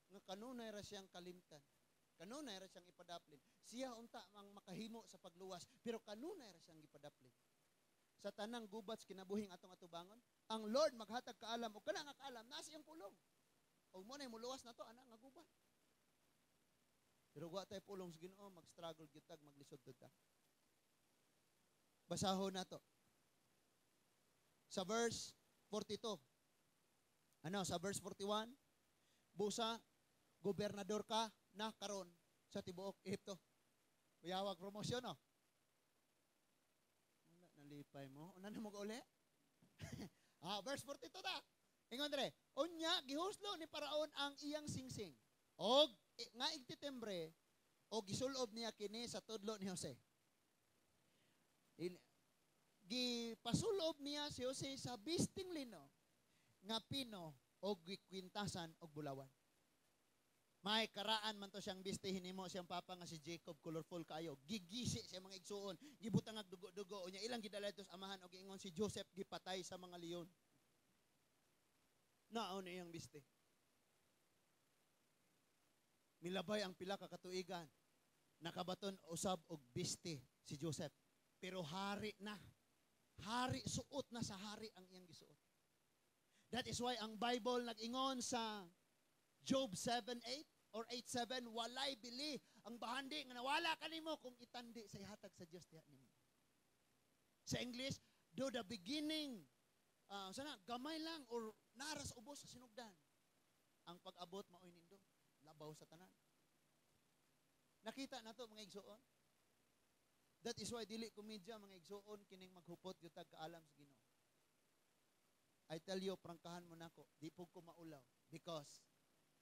Nga kanunay ra siyang kalimtan. Kanunay ra siyang ipadaplin. Siya unta ang makahimo sa pagluwas, pero kanunay ra siyang ipadaplin. Sa tanang gubat sa kinabuhing atong atubangon, Ang Lord maghatag kaalam ug kana nga kaalam nasa iyang pulong. Ug mo na muluwas nato ana nga gubat. Pero wa tay pulong sa Ginoo, mag-struggle gyud tag, maglisod ta. Basahon nato. Sa verse 42. Ano, sa verse 41, busa gobernador ka na karon sa tibuok Ehipto. Kuyawag promosyon, no? Wala, nalipay mo. Una na mo ka uli? Verse 42 ta. Ingon dire, unya gihuslo ni Paraon ang iyang singsing. Og nga igtitembre og gisulob niya kini sa tudlo ni Jose. Gipasulob niya si Jose sa bisting lino nga pino og gikwintasan og bulawan. May karaan man to siyang biste, hinimo siyang papa nga si Jacob, colorful kayo. Gigisi siya mga igsuon, gibutang ag dugo-dugo unya ilang gidala dito sa amahan og giingon si Joseph gipatay sa mga leon. Naon iyang biste. Milabay ang pila ka katuigan. Nakabaton usab og biste si Joseph. Pero hari na. Hari, suot na sa hari ang iyang gisuot. That is why ang Bible nag-ingon sa Job 7:8 or 8:7, walay bili ang bahandi nga nawala kanimo kung itandi sa ihatag sa Dios diha nimo. Sa English, do the beginning, sana gamay lang or naras ubos sa sinugdan. Ang pag-abot maoy nindot, labaw sa tanan. Nakita na to mga igsuon. That is why dili komedya mga igsuon kining maghupot gyud tag kaalam sa Ginoo. I tell you, prangkahan mo nako, di pud ko maulaw because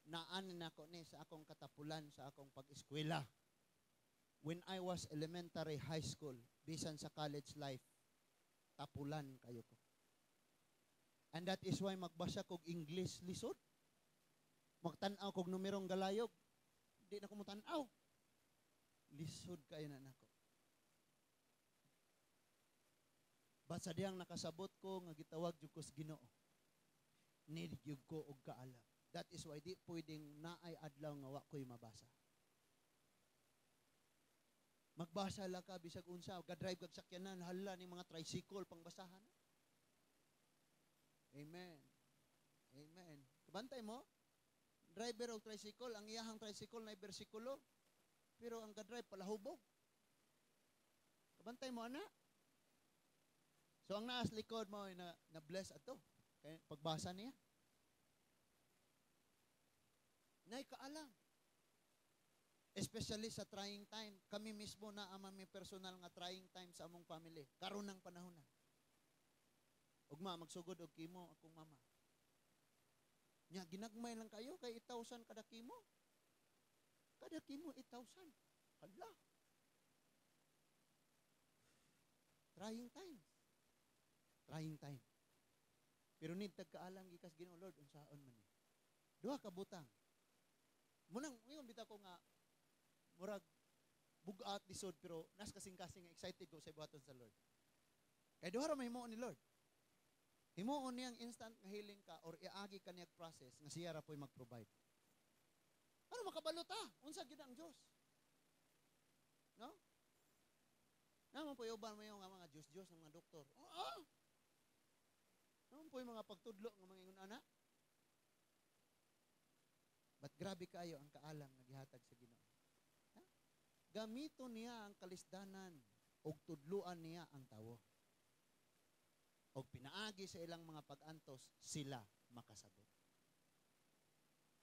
naan nako ni sa akong katapulan sa akong pag-eskwela. When I was elementary, high school, bisan sa college life, tapulan kayo ko. And that is why magbasa kog English lisod. Magtan-aw kog numerong galayog, di na ko motan-aw. Lisod kayo na nako. But sa diyang nakasabot ko nga gitawag jud ko sa Ginoo, need jud ko og kaalam. That is why di pwedeng naay adlaw nga wa ko'y mabasa. Magbasa lang ka bisag unsa, ga-drive kag sakyanan, hala ni mga tricycle pangbasahan. Amen. Amen. Kabantay mo, driver og tricycle, ang iyahang tricycle na bersikulo, pero ang ga-drive palahubog. Kabantay mo ana. So ang naas likod mo ay na bless ato. Kaya pagbasa niya. Nay kaalam. Especially sa trying time. Kami mismo na ama may personal nga trying time sa among family. Karon ng panahon na. Ugma, magsugod og kimo akong mama. Nya, ginagmay lang kayo kay 8,000 kada kimo. Kada kimo 8,000. Hala. Trying time. Trying time. Pero need tagkaalam gikas Ginoo Lord unsaon man ni. Duha ka butang. Munang ingon bitaw ko nga murag bugat lisod pero nas kasing-kasing nga excited ko sa buhaton sa Lord. Kay duha ra may himuon ni Lord. Himuon niyang instant nga healing ka or iagi ka niyang process nga siya ra po'y mag-provide. Ano makabalo ta? Unsa gyud ang Dios? No? Naman po uban mo yung mga Diyos-Diyos ng mga doktor. Oo. Naman po yung mga pagtudlo ng mga ingon ana. But grabe kayo ang kaalam nga gihatag sa Ginoo. Ha? Gamito niya ang kalisdanan og tudluan niya ang tawo. Og pinaagi sa ilang mga pag-antos, sila makasabot.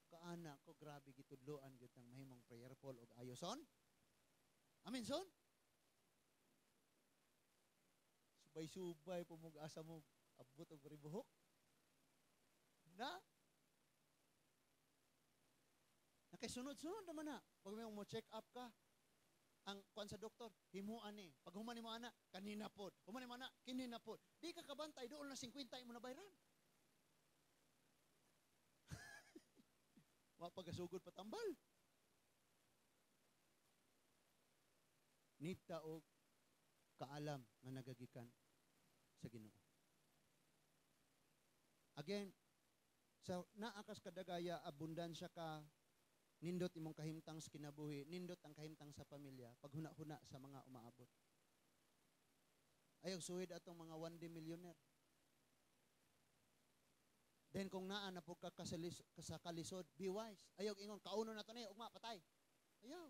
Kaana ko grabe gitudloan gyud ang mahimong prayerful og ayoson. Amen son. Subay-subay pumug-asa mo abot og ribuhok. Na nakasunod-sunod naman na. Pag may mo check up ka, ang kuan sa doktor, himuan ni. Pag human nimo ana, kanina pod. Human nimo ana, kinina pod. Di ka kabantay, doon na 50 imo na bayran. Wa pagasugod patambal. Need ta og kaalam nga nagagikan sa Ginoo. Again, sa naakas kadagaya, abundansya ka, nindot imong kahimtang sa kinabuhi, nindot ang kahimtang sa pamilya, paghuna-huna sa mga umaabot. Ayaw suhid atong mga one day millionaire. Then kung naa na pud ka sa kalisod, be wise. Ayaw ingon, kauno na to ni, ugma, patay. Ayaw.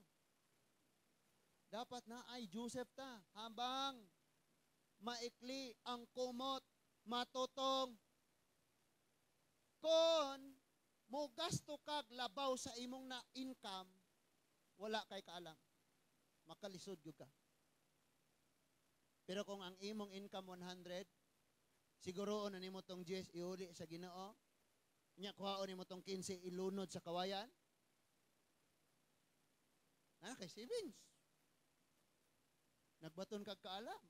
Dapat na ay Joseph ta. Habang maikli ang kumot, matutong. Kung mo gasto kag labaw sa imong na income, wala kay kaalam. Makalisod gyud ka. Pero kung ang imong income 100, siguro na nimo tong 10 iuli sa Ginoo. Nya kuhaon nimo tong 15 ilunod sa kawayan. Na kay savings. Nagbaton kag kaalam.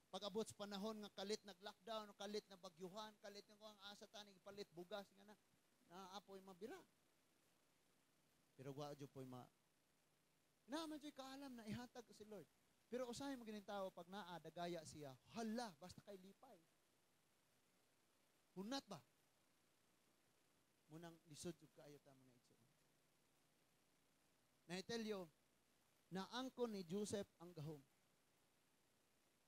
Pag-abot sa panahon nga kalit nag-lockdown, kalit na bagyuhan, kalit nga ang asa tani palit bugas nga na naapoy mabira. Pero wa jud poy ma na man jud kaalam na ihatag si Lord. Pero usahay mo gining tao pag naa dagaya siya, hala basta kay lipay. Hunat ba? Munang lisod jud kaayo ta, mga igsoon. Na I tell you, naangkon ni Joseph ang gahom.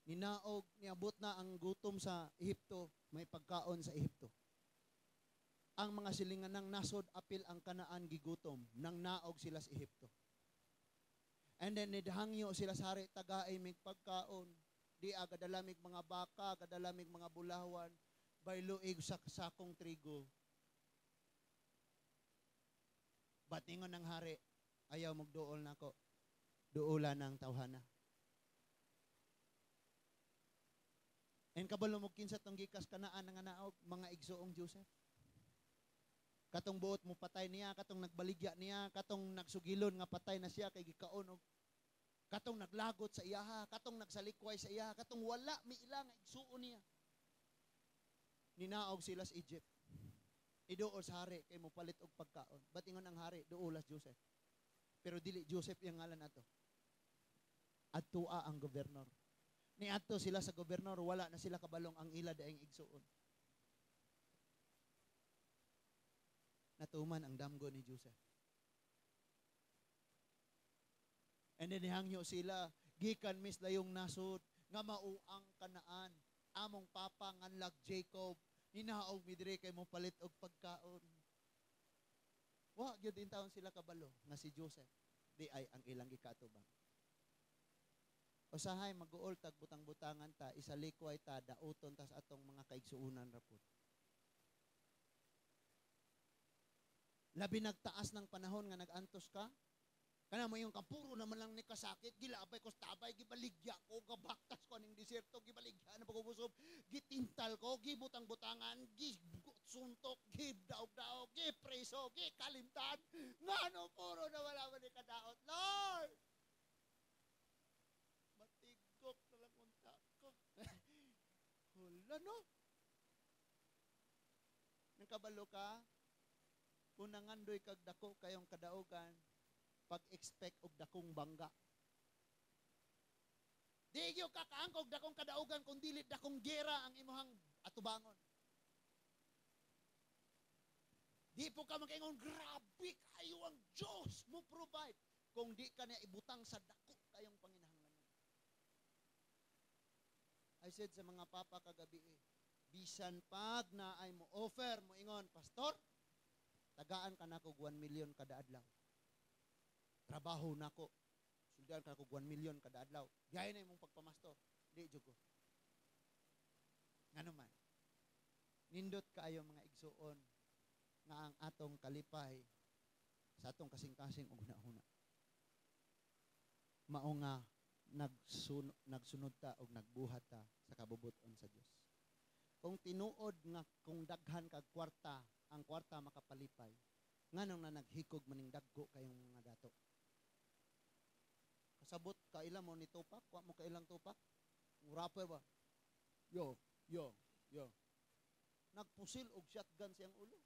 Ninaog, niabot na ang gutom sa Ehipto, may pagkaon sa Ehipto. Ang mga silingan ng nasod, apil ang Kanaan, gigutom, nang naog sila sa Ehipto. And then nidhangyo sila sa hari, tagaay mig pagkaon. Di agadalamig mga baka, agadalamig mga bulawan, bayluig sa sakong trigo. Batingon ng hari, ayaw magduol nako. Duola ng tawhana. And kabalo mo kinsa tong gikas Kanaan nga naog, mga igsoong Joseph. Katong buot mo patay niya, katong nagbaligya niya, katong nagsugilon nga patay na siya kay gikaon og katong naglagot sa iyaha, katong nagsalikway sa iyaha, katong wala miila nga igsuon niya. Ninaog sila sa Egypt. Iduol sa hari kay mopalit og pagkaon. Batingon ang hari, duolas Joseph. Pero dili Joseph iyang ngalan ato. Adtua ang gobernador. Niadto sila sa gobernador, wala na sila kabalong ang ila daing igsuon. Natuman ang damgo ni Joseph. And then nihangyo sila, gikan mis layong nasod, nga mauang Kanaan, among papa nganlag Jacob, ninaog mi diri kay mo palit og pagkaon. Wa gyud intawon sila kabalo nga si Joseph di ay ang ilang gikaatubang. Usahay maguol tag butang-butangan ta, isalikway ta, dauton tas atong mga kaigsuonan ra pud. Labi nagtaas ng panahon nga nag-antos ka. Kana mo yung kampuro naman lang ni kasakit, gilabay ko sa tabay, gibaligya ko, gabaktas ko aning diserto, gibaligya na pagkubusob, gitintal ko, gibutang-butangan, gisuntok, gidaog-daog, gipreso, gikalimtan. Ngano puro na wala man ni kadaot. Lord! Matigok na lang unta ko. Wala no? Nang kabalo ka, kung nangandoy kag dako kayong kadaugan, pag-expect og dakong bangga. Di gyud ka kaangkog dakong kadaugan kung dili dakong gera ang imuhang atubangon. Di po ka makaingon, grabe kayo ang Diyos mo provide. Kung di ka niya ibutang sa dako kayong panginahanglanon. I said sa mga papa kagabi, bisan pag na ay mo offer, mo ingon, "Pastor, tagaan ka nako 1 million kada adlaw. Trabaho nako. Suldian ka nako 1 million kada adlaw. Biyahe na imong pagpamastor." Di jud ko. Ngano man, nindot kaayo, mga igsuon, nga ang atong kalipay sa atong kasing-kasing og hunahuna. Mao nga nagsunod ta og nagbuhat ta sa kabubut-on sa Dios. Kung tinuod nga kung daghan kag kwarta, ang kwarta makapalipay, nganong na naghikog maning dagko kayong mga dato? Kasabot kaila mo ni Tupac, wa mo kailang Tupac? Ang rapper ba? Yo, yo, yo. Nagpusil og shotgun siyang ulo.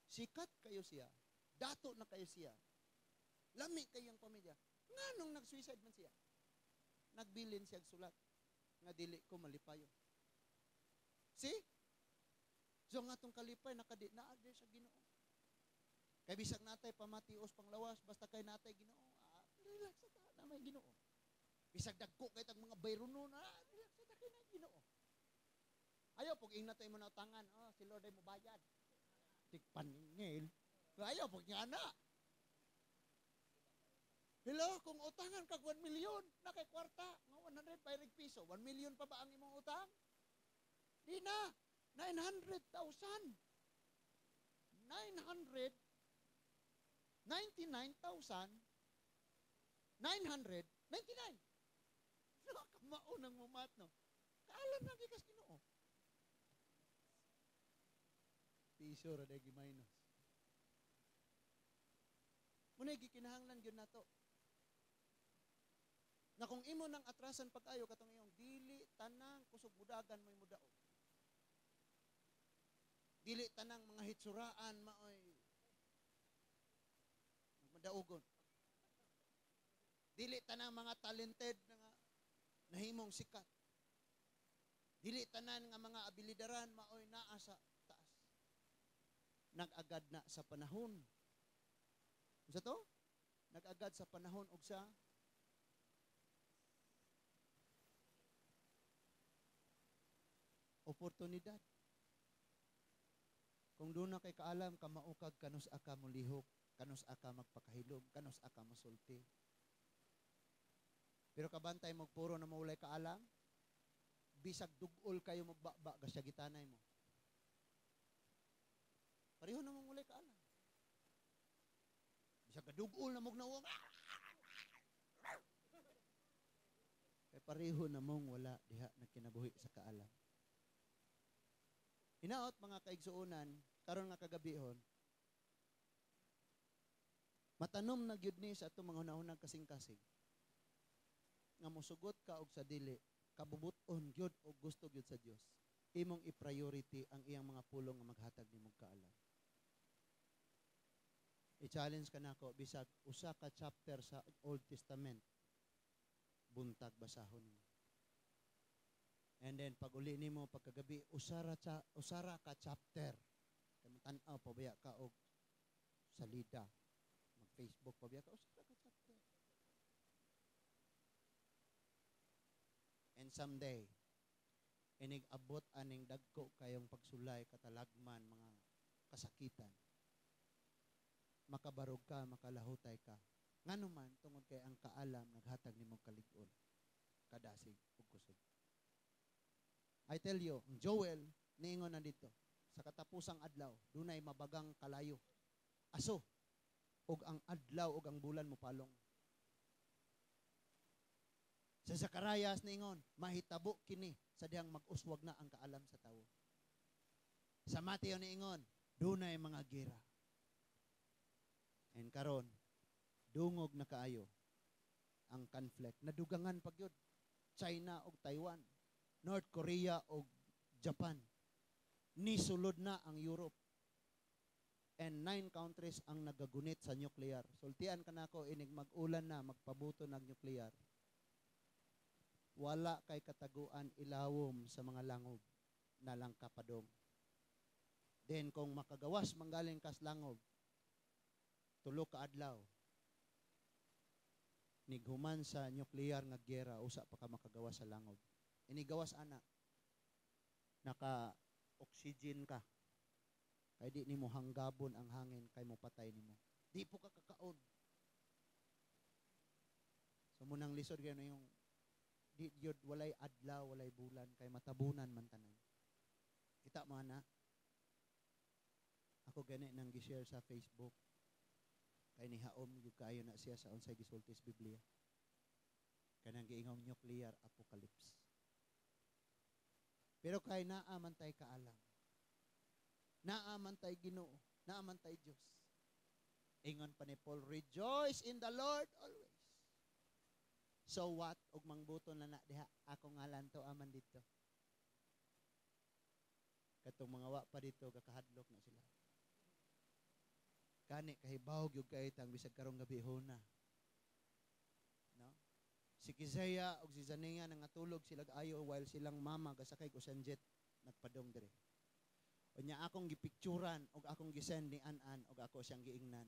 Sikat kayo siya. Dato na kayo siya. Lami kayang pamilya. Nganong nag-suicide man siya? Nagbilin siya sulat nga dili ko malipayon. See? So nga atong kalipay nakadi naa sa Ginoo. Kay bisag natay pamatios panglawas, basta kay natay Ginoo, relax sa ta na may Ginoo. Bisag dagko kay tag mga bayronon, relax sa ta kay na Ginoo. Ayaw Ayaw pag ingna to imo na utangan, "Oh, si Lord ay mobayad." Tigpaningil. Ayaw pag nga na. Hello, kung utangan kag 1 million, na kay kwarta, nga 100 bayrig piso, 1 million pa ba ang imong utang? Di na, 900,000. 999,999. Nakamao nang mumat, no? Kaalam na gikas Ginoo. Piso ra day minus. Muna gikinahanglan gyud nato na kung imo nang atrasan pag-ayo katong iyong dili tanang kusog mudagan mo'y mudaog. Dili tanang mga hitsuraan maoy madaugon. Dili tanang mga talented nga nahimong sikat. Dili tanan nga mga abilidaran maoy naa sa taas. Nag-agad na sa panahon. Unsa to? Nag-agad sa panahon og sa oportunidad. Kung doon na kay kaalam, kamaukag, kanus aka mulihok, kanus aka magpakahilom, kanus aka musulti. Pero kabantay magpuro na maulay kaalam, bisag dugol kayo magbaba, gasya gitanay mo. Pareho na mong ulay kaalam. Bisag kadugol na mong kay pareho na mong wala diha na kinabuhi sa kaalam. Hinaot mga kaigsuonan, karon nga kagabihon, matanom na gyud ni sa atong mga hunahunang kasing-kasing. Nga mosugot ka og sa dili, kabubut-on gyud og gusto gyud sa Dios. Imong i-priority ang iyang mga pulong nga maghatag nimong kaalam. I-challenge ka nako bisag usa ka chapter sa Old Testament, buntag basahon nimo. And then pag uli nimo pagkagabi usara ka chapter. Kay tan-aw pabaya ka og salida, mag-Facebook pabaya ka usara ka chapter. And someday inig abot aning dagko kayong pagsulay katalagman mga kasakitan. Makabarog ka, makalahutay ka. Ngano man tungod kay ang kaalam naghatag nimo kalig-on, kadasig ug kusog. I tell you, ang Joel, niingon na dito, sa katapusang adlaw, dunay mabagang kalayo. Aso, og ang adlaw og ang bulan mo palong. Sa Zacarias niingon, mahitabo kini sa dihang mag-uswag na ang kaalam sa tawo. Sa Mateo niingon, dunay mga gira. And karon, dungog na kaayo ang conflict. Nadugangan pag yun, China og Taiwan, North Korea o Japan. Nisulod na ang Europe. And 9 countries ang nagagunit sa nuclear. Sultian ka na ako, inig mag-ulan na, magpabuto ng nuclear. Wala kay kataguan ilawom sa mga langob na lang kapadong. Then kung makagawas manggaling kas langob, tulo ka adlaw, nighuman sa nuclear nga giyera, usa pa ka makagawas sa langob. Inigawas ana, naka-oxygen ka. Kay di nimo hanggabon ang hangin, kay mo patay nimo. Di po ka kakaon. So munang lisod kayo na yung di yun, walay adlaw, walay bulan, kay matabunan man tanan. Kita mo ana, ako gani nang gi-share sa Facebook. Kay nihaom yung kayo na siya sa unsay gisulti sa Biblia. Kanang giingong nuclear apocalypse. Pero kay naa man tay kaalam. Naa man tay Ginoo, naa man tay Dios. Ingon pa ni Paul, rejoice in the Lord always. So what? Og mangbuton na na diha, ako ngalan to aman dito. Katong mga wa pa dito kakahadlok na sila. Kani kahibaw gyud kay tang bisag karong gabi huna. No? Si Kizaya og si Zania nangatulog sila ayo while silang mama gasakay og jet nagpadong dire. Unya akong gipicturan og akong gisend ni An-an og ako siyang giingnan.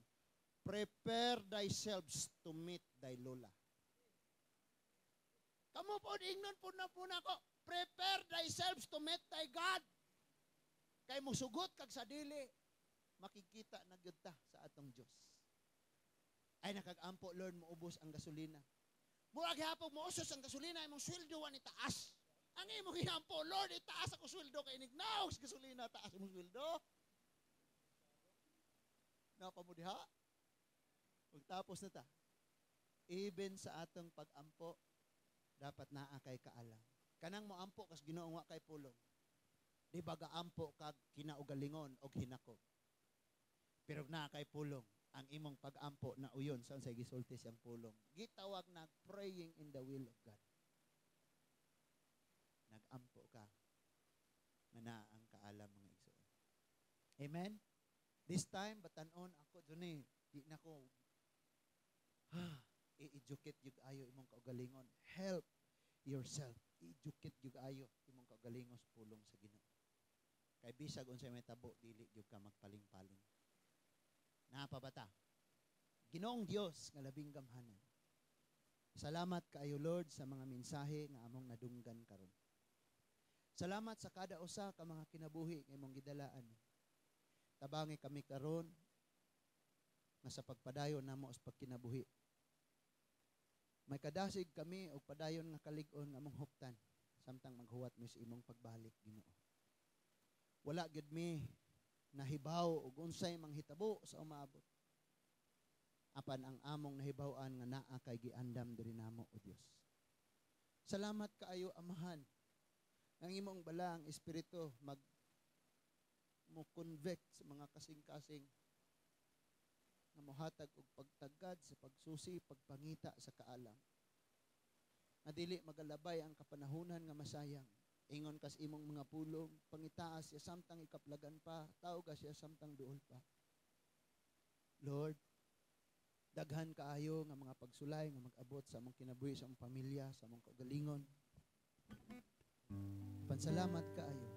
Prepare thyself to meet thy lola. Kamo po ingnon po na po nako. Prepare thyself to meet thy God. Kay musugot kag sa dili, makikita na gyud ta sa atong Dios. Ay nakagampo, Lord, moubos ang gasolina. Murag hapon mousos ang gasolina, imong sweldo wa ni taas. Ang imong giampo, Lord, itaas ako sweldo kay inignaw sa gasolina, taas imong sweldo. Napa mo diha? Pagtapos na ta. Even sa atong pagampo, dapat naa kay kaalam. Kanang moampo kas Ginoo wa kay pulong. Di ba gaampo kag kinaugalingon og hinakog. Pero naa kay pulong, ang imong pagampo na uyon sa unsay gisulti siyang pulong. Gitawag na praying in the will of God. Nagampo ka nga naa ang kaalam, mga igsoon. Amen? This time, batanon ako duni, di na ko i-educate jud ayo imong kaugalingon. Help yourself. I-educate jud ayo imong kaugalingon sa pulong sa Ginoo. Kay bisag unsay may tabo, dili jud ka magpaling-paling. Naa pa ba ta? Ginoong Dios nga labing gamhanan. Salamat kaayo, Lord, sa mga mensahe nga among nadunggan karon. Salamat sa kada usa ka mga kinabuhi nga imong gidalaan. Tabangi kami karon nga sa pagpadayon namo sa pagkinabuhi. May kadasig kami og padayon nga kalig-on nga among huptan samtang maghuwat mi sa imong pagbalik, Ginoo. Wala gyud mi nahibaw og unsay manghitabo sa umaabot. Apan ang among nahibaw-an nga naa kay giandam diri namo, o Dios. Salamat kaayo, Amahan. Ang imong balaang espiritu mag mo convict sa mga kasing-kasing nga mohatag og pagtagad sa pagsusi, pagpangita sa kaalam. Nga dili magalabay ang kapanahunan nga masayang. Ingon kas imong mga pulong, pangitaa siya samtang ikaplagan pa, tawga siya samtang duol pa. Lord, daghan kaayo nga mga pagsulay nga mag-abot sa among kinabuhi, sa among pamilya, sa among kaugalingon. Pansalamat kaayo.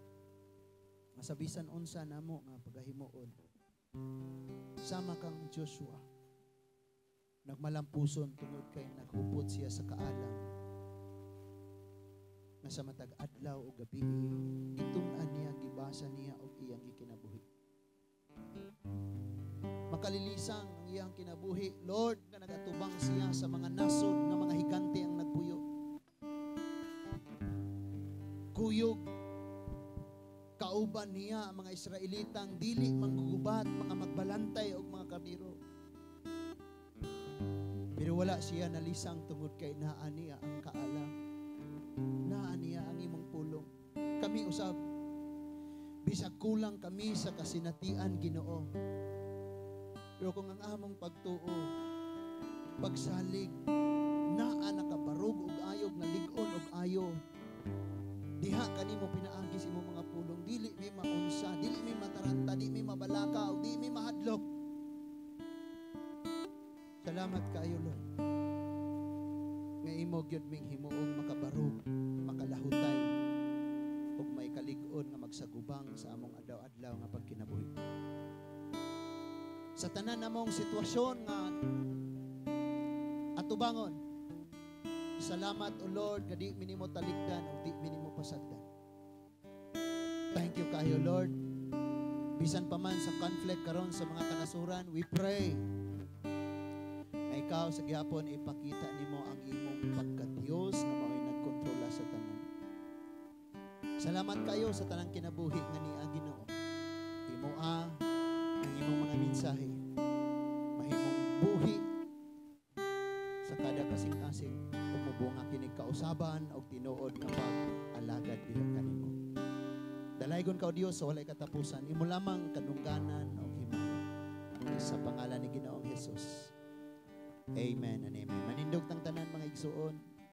Masabisan unsa namo nga pagahimuon. Sama kang Joshua, nagmalampuson tungod kay naghupot siya sa kaalam. Nga sa matag adlaw o gabi, gitun-an niya, gibasa niya og iyang gikinabuhi. Makalilisang ang iyang kinabuhi, Lord, nga nagatubang siya sa mga nasod nga mga higante ang nagpuyo. Kuyog, kauban niya ang mga Israelitang dili manggugubat, mga magbalantay og mga karnero. Pero wala siya nalisang tungod kay naa niya ang kaalam. Naa niya ang imong pulong. Kami usab, bisag kulang kami sa kasinatian, Ginoo. Pero kung ang among pagtuo, pagsalig, naa nakabarog og ayog, nalig-on og ayo, diha kanimo pinaagi sa imong mga pulong, dili mi maunsa, dili mi mataranta, di mi mabalaka, o di mi mahadlok. Salamat kaayo, Lord, nga imo gyud ming himuong makabarog, makalahutay, ug may kalig-on nga magsagubang sa among adlaw-adlaw nga pagkinabuhi. Sa tanan namong sitwasyon nga atubangon, salamat, O Lord, nga di mi nimo talikdan o di mi nimo pasagdan. Thank you kaayo, Lord. Bisan pa man sa conflict karon sa mga kanasuran, we pray na ikaw sa gihapon ipakita nimo ang imong pagka-Dios nga mao'y nagkontrola sa tanan. Salamat kayo sa tanang kinabuhi nga niya, Ginoo. Imo ang imong mga mensahe mahimong buhi sa kada kasing-kasing umubunga kini kausaban og tinuod nga pag-alagad diha kanimo. Dalaygon ka, O Dios, sa walay katapusan. Imo lamang kadungganan og himaya. Sa pangalan ni Ginoong Jesus. Amen and amen. Manindog tang tanan, mga igsuon.